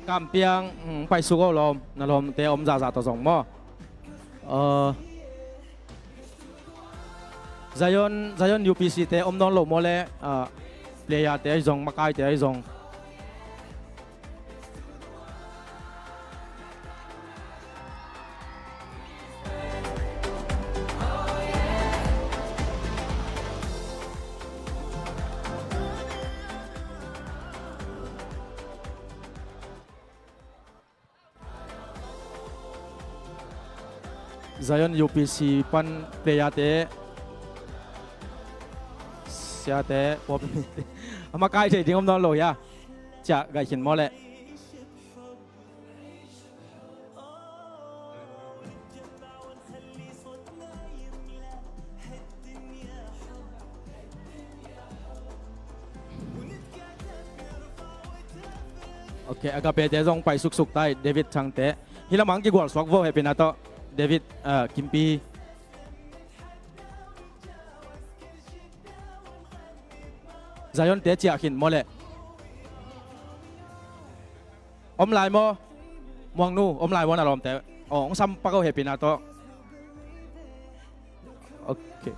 Kampiang, mm, paisuk o lawm, na lawmte om zahzah tawh zong maw. Uh, Zion, Zion U P C te om nawn lo maw leh, ah, player te ahi zong, makai te ahi zong. Zion U P C pan player te, siate, pop, a makai thei ding om nawn lo hia. Ciah, gaih khin maw leh. Ok, Agape te zong pai suksuk tai, David Thangte. Hih lamah ang kigual suak vo, hehpihna tawh. David, ah, Kimpi. Zion te ciah khin maw leh. Om lai maw? Muangnu, om lai maw na lawmte? Oh, hong sam pak o, hehpihna tawh. Ok.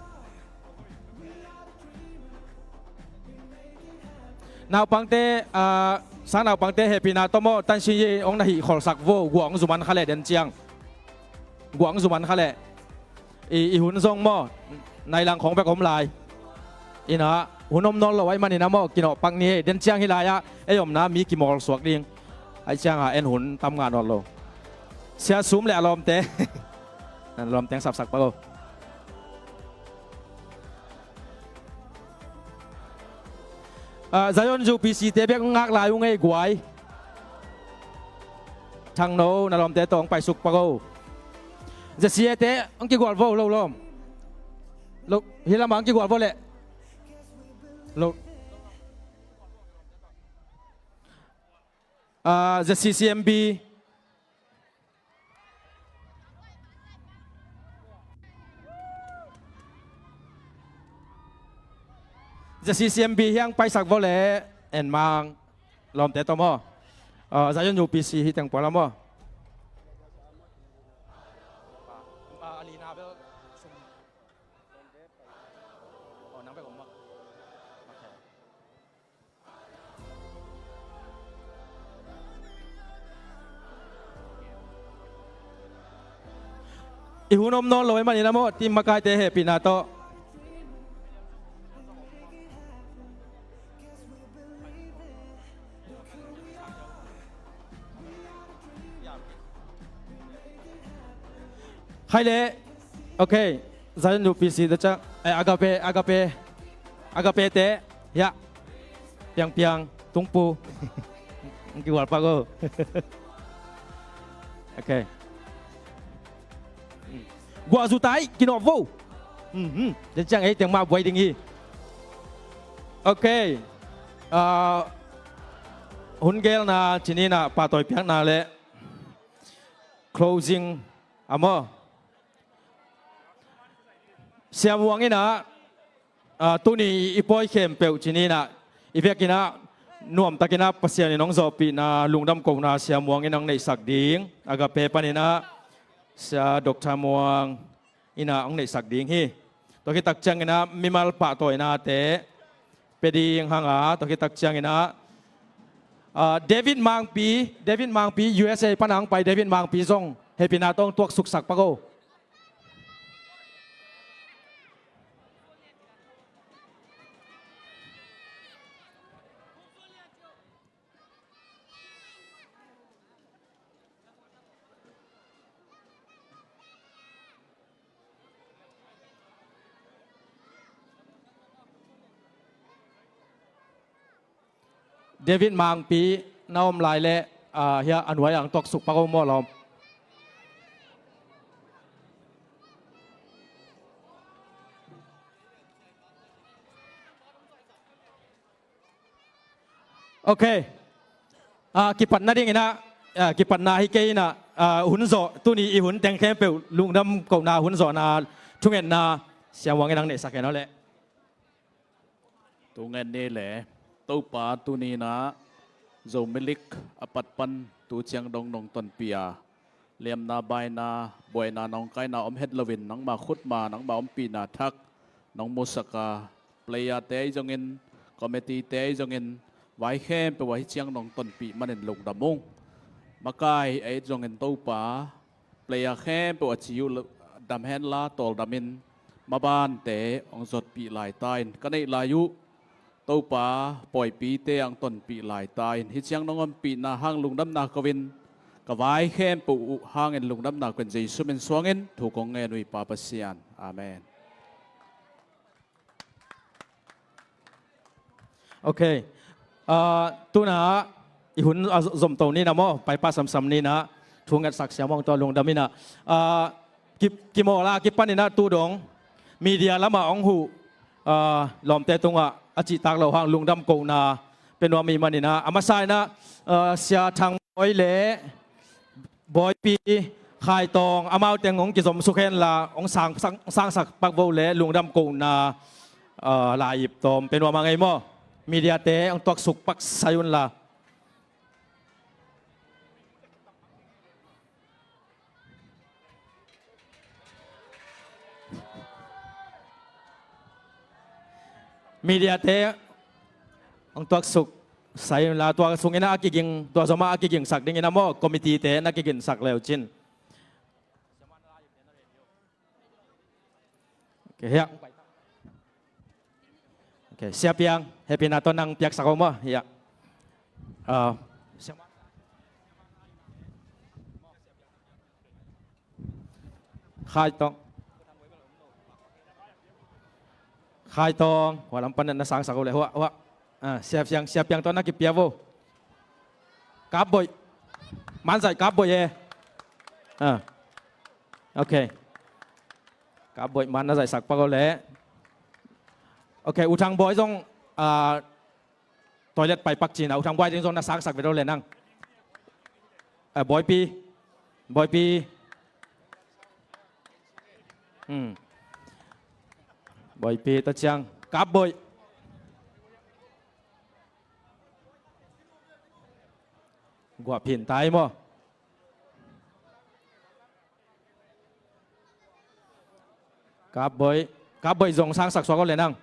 Naupangte, ah, sang naupangte hehpihna tawh maw, tansin ye hong na hih kholsak vo, guang zuman kha leh den ciang. Guang zuman kha leh. I, i hun zong maw, nai lang khong bek om lai. Ina, hun om nawn lo ahih manin a maw, kinawh pak ni ei, den ciang hih lai-ah ei omna mi kimawl suak ding. Ahih cianga en hun tam ngah nawn lo. Sia Sum le a lawmte. Na lawmte hong sapsak pak o. Ah, Zion U P C te bek ngak lai ung ei guai. Thangno, na lawmte tawh hong paisuk pak o. Z C A te hong kigual vo, lo lawm. Lo, hih lamah hong kigual vo leh. Lo. Ah, Z C C M B. Z C C M B hiang paisak vo leh, en mang lawmte tawh maw. Ah, Zion U P C hi teng pua la maw. Ah, a lina bel. I hun om nawn lo ahih manin a maw, team makaite hehpihna tawh. Khai le. Ok. Zion U P C te ciang, eh, Agape, Agape. Agape te. Ya. Piang piang, tungpu. Ang kiwal pa ko. Ok. Guah zutai, kinawh vo. Mhm. Den ciang ei teng mah buai ding hi. Ok. Ah, hun gelna, ci ni in ah, pahtawi piakna le closing a maw. Siam Wang in ah, ah, tuni i pawi khempeuh ci ni in ah, i vekin ah, nuamtakin ah, Pasian in hong zawhpihna, lungdam kohna, Siam Wang in hong neihsak ding, Agape panin ah, Sia Doctor Muang in ah hong neihsak ding hi. Tua khit tak ciangin ah mimal pahtawinate pia ding hang a, tua khit tak ciangin ah, ah, David Mangpi, David Mangpi, U S A pan a hong pai David Mangpi zong hehpihna tawh hong tuaksuksak pak o. David Mangpi na om lai leh, ah, hiah a nuai-ah hong tuaksuk pak o maw lawm. Ok. Ah, kipatna dingin ah, ah, kipatna hi kei in ah, ah, hun zawh, tuni i hun teng khempeuh lungdam kohna hun zawhna thungetna Siam Wang in hong neihsak hen aw leh. Thungen ni le, Topa tuni in ah Zomi League a pat pan tu ciang dong nong tonpih a, liamna, baina, buaina, nawngkaina om het loin nangma khutma, nangma ompihna thak nong musak a, player-te ahi zongin, committee-te ahi zongin, vai khempeuh ah hih ciang nong tonpih manin lungdam ung. Makai ahi zongin Topa, player khempeuh a ci uh dam henla, tawldamin mabante hong zotpih lai ta in, ka neih lai uh Topa, pawipite hong tonpih lai ta in, hih ciang nong ompihna hang lungdamna ko-in, ka vai khempeuh uh hangin lungdamna ko-in, Jesu min suangin thu kong ngen uh hi, Pa Pasian. Amen. Ok. Ah, tu-in ah i hun a zomto ni in ah maw, paipah samsam ni in ah, thu ngetsak Siam Wang tawh lungdam in ah. Ah, ki, kimawl a kipan in ah tu dong media lamah hong huh, ah, lawmte tungah a cihtak loh hang lungdam kohna pia nuam ahih manin ah, a masa in ah, ah, Sia Thang Bawi le Bawipi Khai Tawng, amau teng hong kizomsuk henla, hong sang, sang, sangsak pak vo le, lungdam kohna, ah, lai-ip tawm pia nuam hang ei maw. Media-te hong tuaksuk pak sai unla. Media-te hong tuaksuk sai unla, tua sungin ah a kiging, tua zomah a kigingsak dingin ah maw, committee-te na kigingsak le uh cin. Ok, hiah. Ok, Sia Piang, hehpihna tawh nang piaksak o maw, hiah. Ah, Khai Tawng. Khai Tawng, hua lam pan na sangsak o le, hua, hua. Ah, Sia Piang, Sia Piang tawh na kipia vo. Kap Bawi. Man zaih Kap Bawi e. Ah. Ok. Kap Bawi man na zaihsak pak o le. Ok, U Thang Bawi zong, ah, toilet pai pak cin a, U Thang Bawi ding zong na sangsak vet o le nang. Ah, Bawipi. Bawipi. Hmm. Bawipi ta ciang. Kap Bawi. Guah phin tai maw. Kap Bawi, Kap Bawi zong sangsak suak o le nang.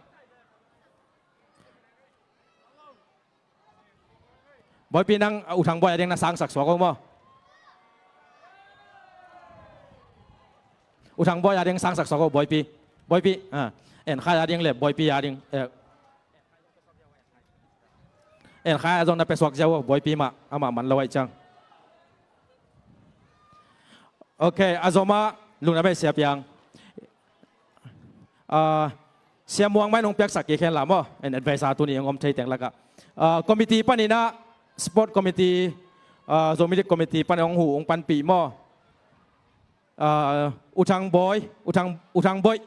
Boipi, nang, ah, U Thang Bawi a ding na sangsak suak o maw? U Thang Bawi a ding sangsak suak o, Boipi. Boipi, ah, En Khai a ding le Boipi a ding, eh, En Khai a zong na pia suak ziau o, Boipi mah, amah man lo ahih ciang. Ok, a zom ah lungdam ei Sia Piang. Ah, Sia Muang mah in hong piaksak kik hen la maw, en advice a tuni hong om thei teng lakah. Ah, committee panin ah, sport committee, ah, Zomi League committee panin hong huh, hong panpih maw. Ah, U Thang Bawi, U Thang, U Thang Bawi.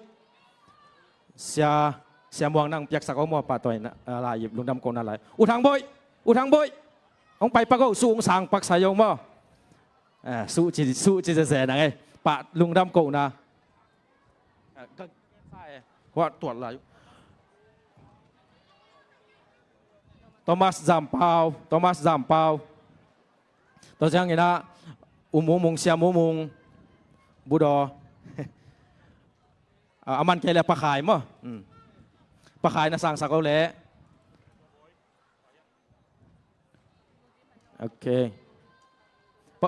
Sia, Sia Muang nang piaksak o maw, pahtawina, ah, lai, lungdam kohna lai. U Thang Bawi, U Thang Bawi. Hong pai pak o, suh hong sang pak sai o maw. Ah, suh ci, suh ci zeze nang ei. Pah lungdam kohna. Ah, ka, hua tuat lai. Thomas Zam Pau, Thomas Zam Pau. Tua ciangin ah, U Mu Mung, Sia Mu Mung, Budaw. Ah, a man kei le Pa Khai maw. Hmm. Pa Khai na sangsak o le. Ok. Pa,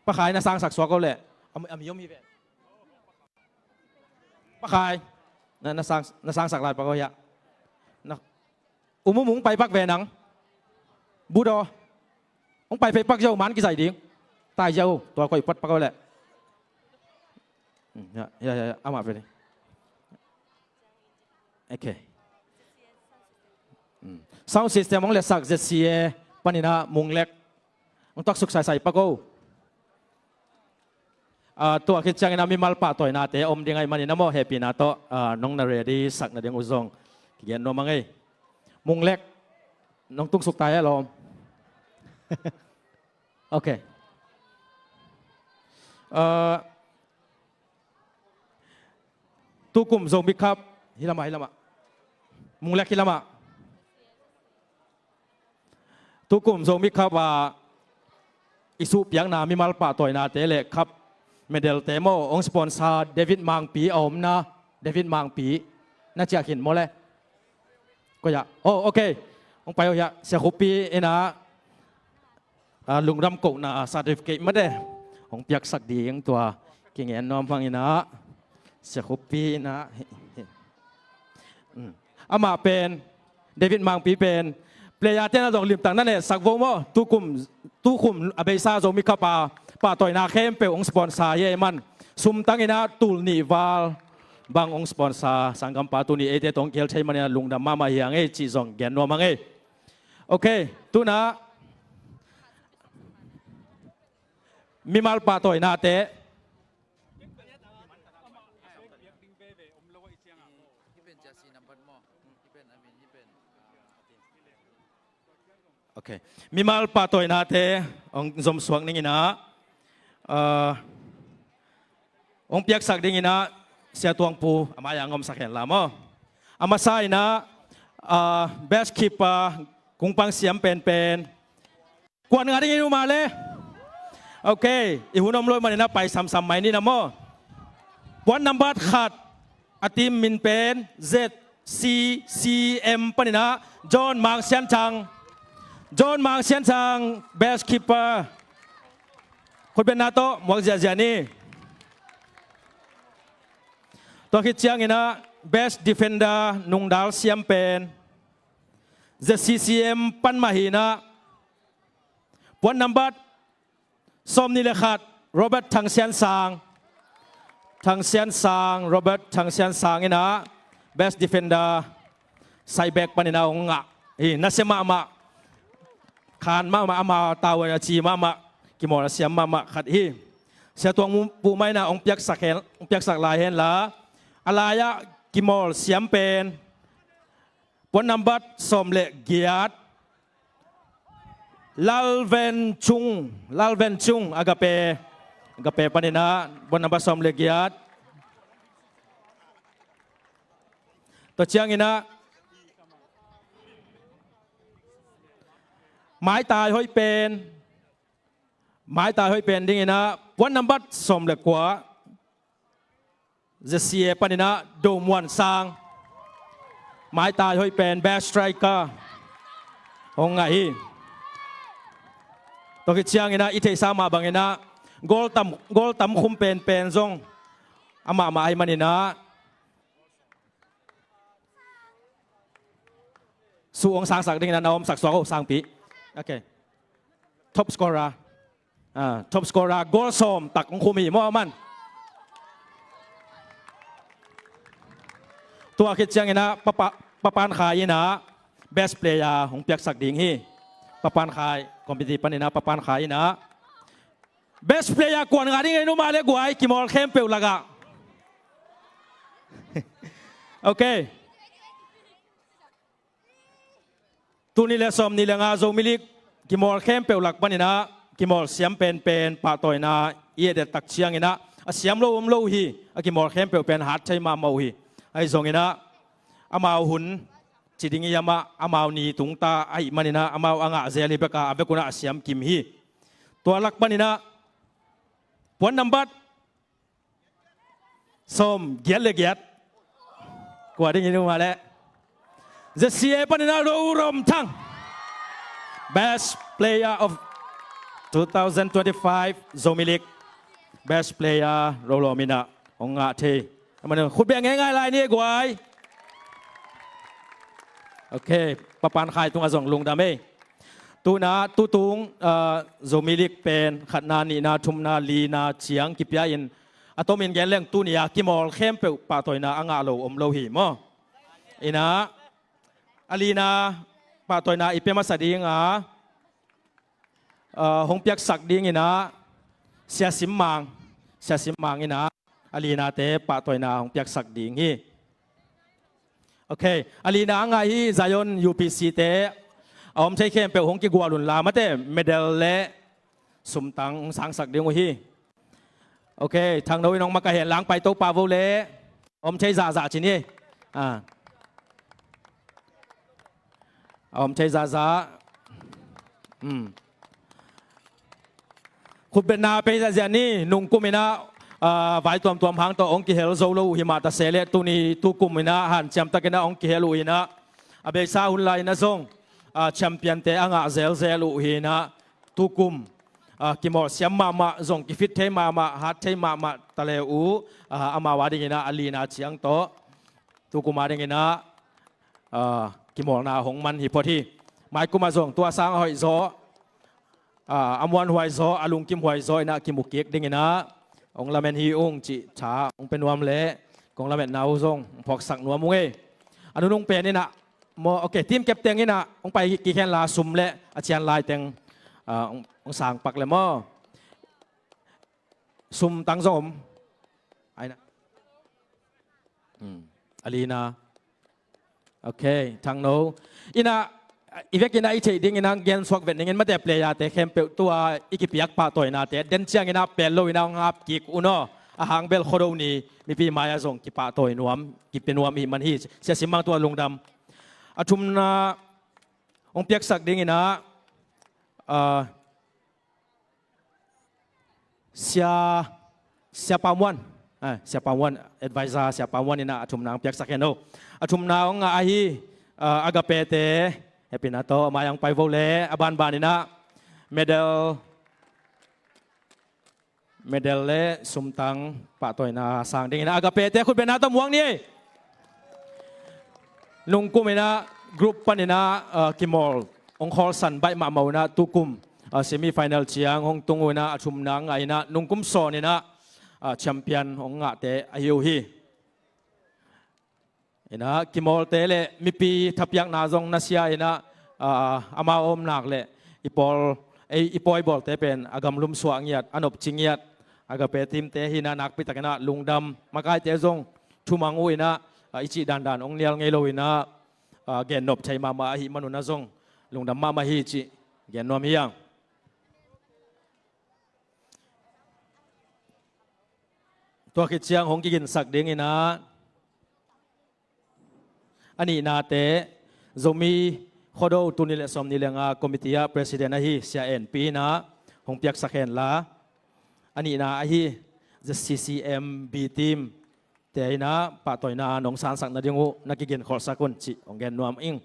Pa Khai na sangsak suak o le. Am, am, yom hi ve. Pa Khai. Na, na sang, na sangsak lai pak o hia. Na, U Mu Mung pai pak ve nang. Budaw. Hong pai phei pak ziau, man kizai ding. Tai ziau, tua koih pat pak o le. Hmm, ya, ya, ya, ya, amah ve ni. Ok. Hmm. Sound system hong letsak Z C A panin ah Mung Lek. Hong tuaksuk saisai pak o. Ah, tua khit ciangin ah mimal pahtawinate om ding ahih manin ah maw, hehpihna tawh, ah, nong na ready sak nading uh zong kigen nuam ing ei. Mung Lek, nong tungsuk ta hia lawm? Ok. Ah, tukum Zomi Cup, hih lamah, hih lamah. Mung Lek, hih lamah. Tukum Zomi Cup ah i suhpiakna mimal pahtawinate le cup medal-te maw, hong sponsor David Mangpi a omna, David Mangpi, na ciah khin maw le? Koi ah? Oh, ok. Hong pai o hia, Sia Khup Pi in ah, ah, lungdam kohna certificate mate hong piaksak ding, tua kingen nuam hang in ah, Sia Khup Pi in ah. Hmm. Amah pen, David Mangpi pen, player-te na zong limtak na nehsak vo maw, tukum, tukum a beisa Zomi Cup a pahtawina khempeuh hong sponsor hi ei man. Sum tangin ah tul nih val bang hong sponsor, sanggampa tuni eite tawh hong kihel thei manin ah lungdam mahmah hi hang ei cih zong gen nuam hang ei. Ok, tu-in ah mimal pahtawinate. Ok. Mimal pahtawinate hong zomsuak ning in ah, ah, hong piaksak ding in ah, Sia Tuang Pu, a mai-ah hong omsak hen la maw. A masa in ah, ah, best keeper, Kung Pang Siam Penpen. Kuan ngah ding in um a le. Ok, i hun om lo ahih manin ah pai samsam mai ni na maw. Puan nambat khat, a team min pen Z C C M panin ah John Mang Sian Thang. John Mang Sian Thang, best keeper. Khutbetna tawh muak ziahziah ni. Tua khit ciangin ah best defender, Nung Dal Siam Pen, Z C C M pan mah hi in ah, puan nambat sawmnih le khat, Robert Thang Sian Sang. Thang Sian Sang, Robert Thang Sian Sang in ah best defender, side back panin ah hong ngah hi. Nasia mahmah, khan mahmah, ama tavuan a ci mahmah, kimawl a siam mahmah khat hi. Sia Tuang Pu mah in ah hong piaksak hen, hong piaksak lai hen la, a lai-ah kimawl siam pen, puan nambat sawm le giat, Lal Ven Chung, Lal Ven Chung, Agape, Agape panin ah, puan nambat sawm le giat. Tua ciangin ah maitai hoih pen, maitai hoih pen ding in ah, puan nambat sawm le kua, Z C A panin ah Do Muan Sang. Maitai hoih pen, best striker. hong ngah hi. Tua khit ciangin ah i theihsa mah bangin ah goal tam, goal tam khum penpen zong amah mah ahih manin ah su hong sangsak dingin ah na omsak suak o, sangpi. Ok. Top scorer. Ah, top scorer, goal sawm tak hong khum hi maw, aman. Tua khit ciangin ah Papa, Papan Khai in ah best player hong piaksak ding hi. Papan Khai, committee panin ah Papan Khai in ah best player kuan ngah ding ei, nu mah le guai, kimawl khempeuh lakah. Ok. Tul nih le sawm nih le nga Zomi League kimawl khempeuh lak panin ah kimawl siam penpen pahtawina i et et tak ciangin ah a siam lo om lo hi. A kimawl khempeuh pen hat thei mahmah uh hi. Ahi zongin ah amau hun ci ding i hiam ah, amau ni tungta ahih manin ah amau a ngah zel hi bek a, a bek un ah a siam kim hi. Tua lak panin ah puan nambat sawm giat le giat. Kua ding i nu mah le? Z C A panin ah Lo Rom Thang, best player of two thousand twenty-five Zomi League. Best player Lo Rom in ah hong ngah thei. Aman khut beng ngeingai lai ni guai. Ok, Papan Khai tungah zong lungdam ei. Tu-in ah tutung, ah, Zomi League pen khatna, nihna, thumna, lina ciang kipia in, a tomin gen leng tuni a kimawl khempeuh pahtawina a ngah lo om lo hi maw. In ah a lina pahtawina i pia masa ding a, ah, hong piaksak dingin ah Sia Sim Mang, Sia Sim Mang in ah a linate pahtawina hong piaksak ding hi. Ok, a lina a ngah hi Zion U P C te, a om thei khempeuh hong kigual un la, mate medal le sumtang hong sangsak ding uh hi. Ok, Thangno in hong makaih hen lang, pai to pah vo le. A om thei zahzah ci ni. Ah. A om thei zahzah. Hmm. Khutbetna pei zahzah ni, nungkum in ah, ah, vai tuamtuam hang tawh hong kihel zo lo uh hi mah ta se leh, tuni tukum in ah hanciam takin ah hong kihel uh hi in ah, a beisa hun lai in ah zong, ah, champion-te a ngah zelzel uh hi in ah, tukum, ah, kimawl siam mahmah, zong kifit thei mahmah, hat thei mahmah ta le uh, ah, amau a dingin ah a lina ciang tawh tukum a dingin ah, ah, kimawlna hong man hi phot hi. Maikum ah zong tua sang a hoih zaw, ah, a muanhuai zaw, a lungkimhuai zaw in ah kimu kik dingin ah hong lamen hi ung cih tha hong pia nuam leh, kong lametna uh zong hong phawksak nuam ung ei. A nunung pen in ah maw, ok, team captain in ah hong pai kik hen la, sum le a cian lai teng, ah, hong, hong sang pak le maw. Sumtang zong om. Ai na. Hmm. A lina. Ok, Thangno. In ah, i vekin ah i theih dingin ah gen suak vet ning in, mate player-te khempeuh tua i kipiak pahtawinate den ciangin ah pel lo in ah hong ap kik un aw. A hang bel Khuado ni mipi mai-ah zong kipahtawi nuam, kipia nuam i hih man hi. Sia Sim Mang, tua lungdam. A thumna hong piaksak dingin ah, ah, Sia, Sia Pa Muan. Ah, Sia Pa Muan, advisor Sia Pa Muan in ah a thumna hong piaksak hen aw. A thumna hong ngah ahi, ah, Agape-te, hehpihna tawh mai-ah hong pai vo le, a banban in ah medal, medal le sumtang pahtawina sang dingin ah Agape-te khutbetna tawh muang ni ei. Nungkum in ah group panin ah, ah, kimawl hong khawlsan baih mahmah uh in ah tukum, ah, semi final ciang hong tung uh in ah a thumna ngah in ah nungkum sawn in ah, ah, champion hong ngahte ahi uh hi. In ah kimawlte le mipi thapiakna zong nasia in ah, ah, amau a om nak le i pawl, ei, i pawibawlte pen a gamlum suah ngiat, a nopci ngiat, Agape team-te hi in ah nakpi takin ah lungdam. Makaite zong thumang uh in ah, ah, i cih dandan hong nial ngei lo in ah, ah, gennop thei mahmah ahih man un ah zong lungdam mahmah hi cih gen nuam hi hang. Tua khit ciang hong kiginsak dingin ah a nihnate, Zomi Khuado tul nih le sawm nih le nga committee ah president ahi Sia En Pi in ah hong piaksak hen la, a nihna ahi Z C C M B team-te in ah pahtawina nong sansak nading uh na kiginkholhsak un cih hong gen nuam ing.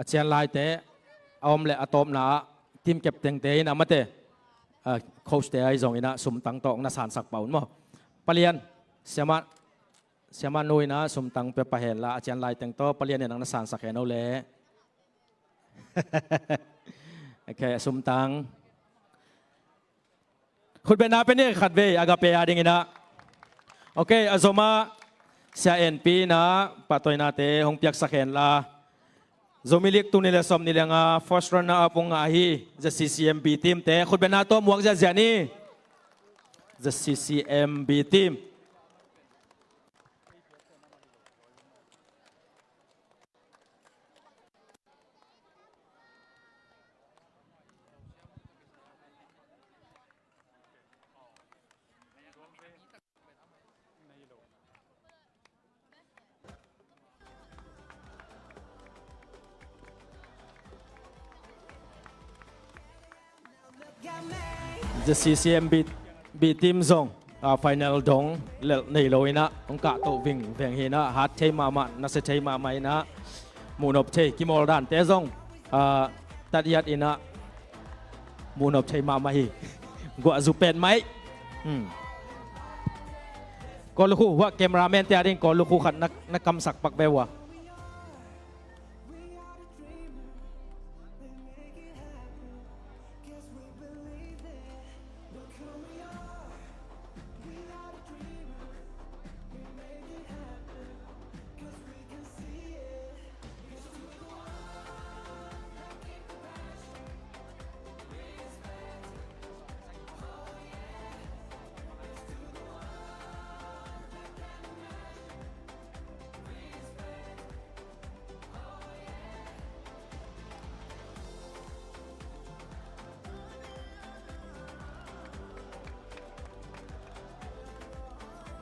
a cian laite a om le a tawpna ah team captain te in a mate, ah, coach te ahi zongin ah sumtang tawh na sansak pah un maw. Palian, siamah, siamah nu in ah sumtang pia pah hen la, a cian lai teng tawh Palian in ah na sansak hen o le. Ok, a sumtang. Khutbetna pia ni khat vei, Agape a dingin ah. Ok, a zom ah Sia En Pi in ah pahtawinate hong piaksak hen la, Zomi League tul nih le sawmnih le nga first runner up hong ngah ahi ZCCM B team te khutbetna tawh muak ziahziah ni. ZCCM B team. ZCCM B, B team zong, ah, final dong lel nei lo in ah hong kahto vingveng hi in ah, hat thei mahmah, nasia thei mahmah in ah, muhnop thei, kimawl dante zong, ah, tat iat in ah muhnop thei mahmah hi. Guah zu pen mai. Hmm. Ko lukhu, hua cameraman te a ding ko lukhu khat na, na kamsak pak ve hua.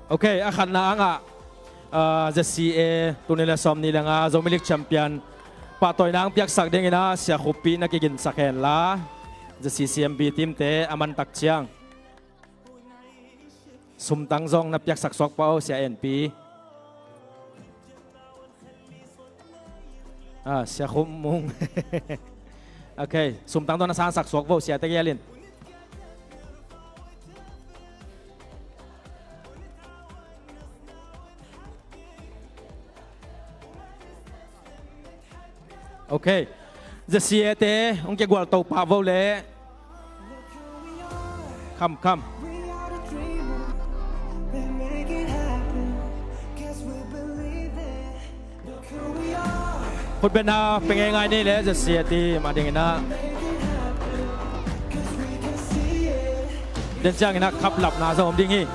Ok, a khatna angah, ah, ZCA tul nih le sawmnih le nga Zomi League champion pahtawina ang piaksak dingin ah Sia Khuppi na kiginsak hen la, ZCCM B team te a man tak ciang sumtang zong na piaksak suak pah o, Sia En Pi. Ah, Sia Khum Mung. Ok, sumtang tawh na sansak suak vo, Sia Tegial in. Ok. ZCA te hong kigual to pah vo le. Kham, kham. Khutbetna pia ngeingai ni le ZCA team a dingin ah. Den ciangin ah khaplapna zong om ding hi.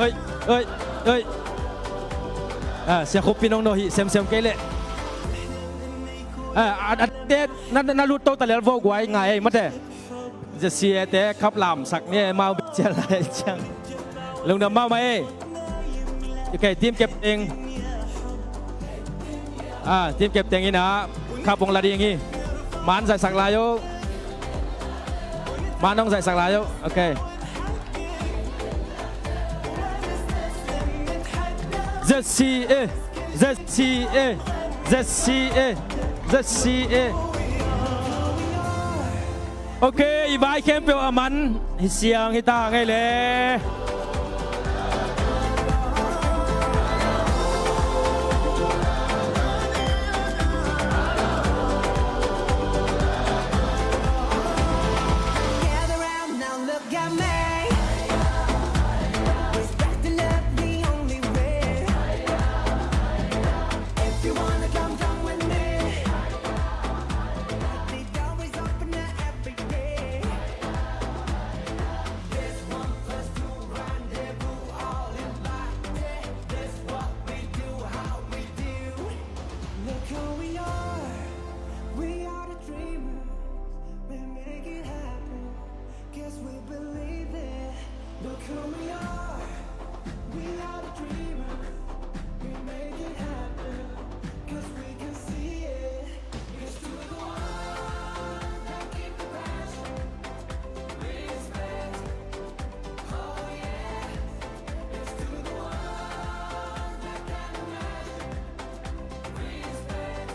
Oi, oi, oi. Ah, Sia Khuppi nong no hi semsem kei leh. Ah, a, a, te, na, na lut to ta lel vo guai ngai ei mate. ZCA te khap lamsak ni e, mau bek cial lai ciang. Lungdam mahmah e. Ok, team captain. Ah, team captain in ah khap hong la ding hi. Man zaihsak lai uh. Man hong zaihsak lai uh. Ok. ZCA, ZCA, ZCA, ZCA. Ok, i vai khempeuh a man hi siang hi ta ngei le. Gather round now, look at me. We're standing up the only way. If you wanna come, come with me. The door is open now every day. This one plus two rendezvous, all invited. This what we do, how we do. Look who we are. We are the dreamers. We make it happen. 'Cause we believe it. Look who we are. We are the dreamers. We make it happen. 'Cause we can see it. Here's to the ones that keep the passion. Respect. Oh yeah. Here's to the ones that can imagine. Respect.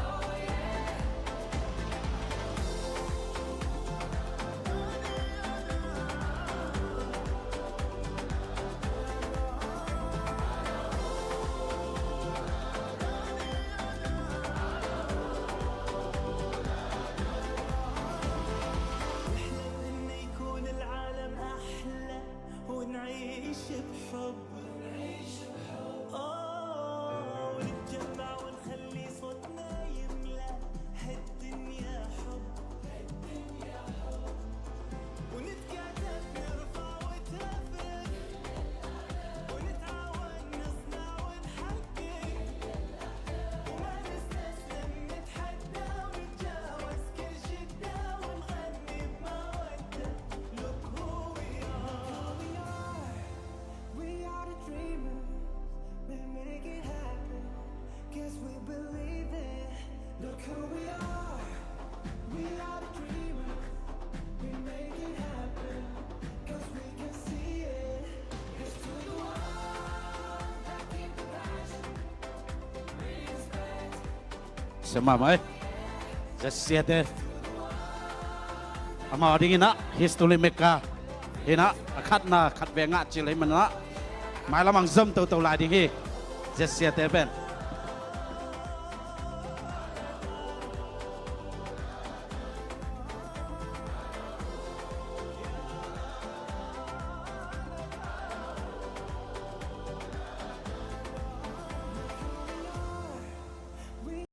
Oh yeah. ونحلم إنه يكون العالم أحلى، ونعيش بحب. آه، ونتجمع ونخلي صوتنا يملى هالدنيا حب. ونتكاتف نرفع وتفرق، ونتعاون نصنع ونحقق، وما نستسلم نتحدى ونتجاوز كل شدة، ونغني بمودة. Look who we are. We are the dreamers. We make it happen. 'Cause we believe it. Look who we are. We are the dreamers. We make it happen. 'Cause we can see it. Here's to the ones that keep the passion. Respect. Siam mahmah ei. ZCA te. Amau adingin ah history maker hi-in ah, a khatna khatvei ngah cil ahih manin ah, mailam ah zom toto lai ding hi. ZCA te pen.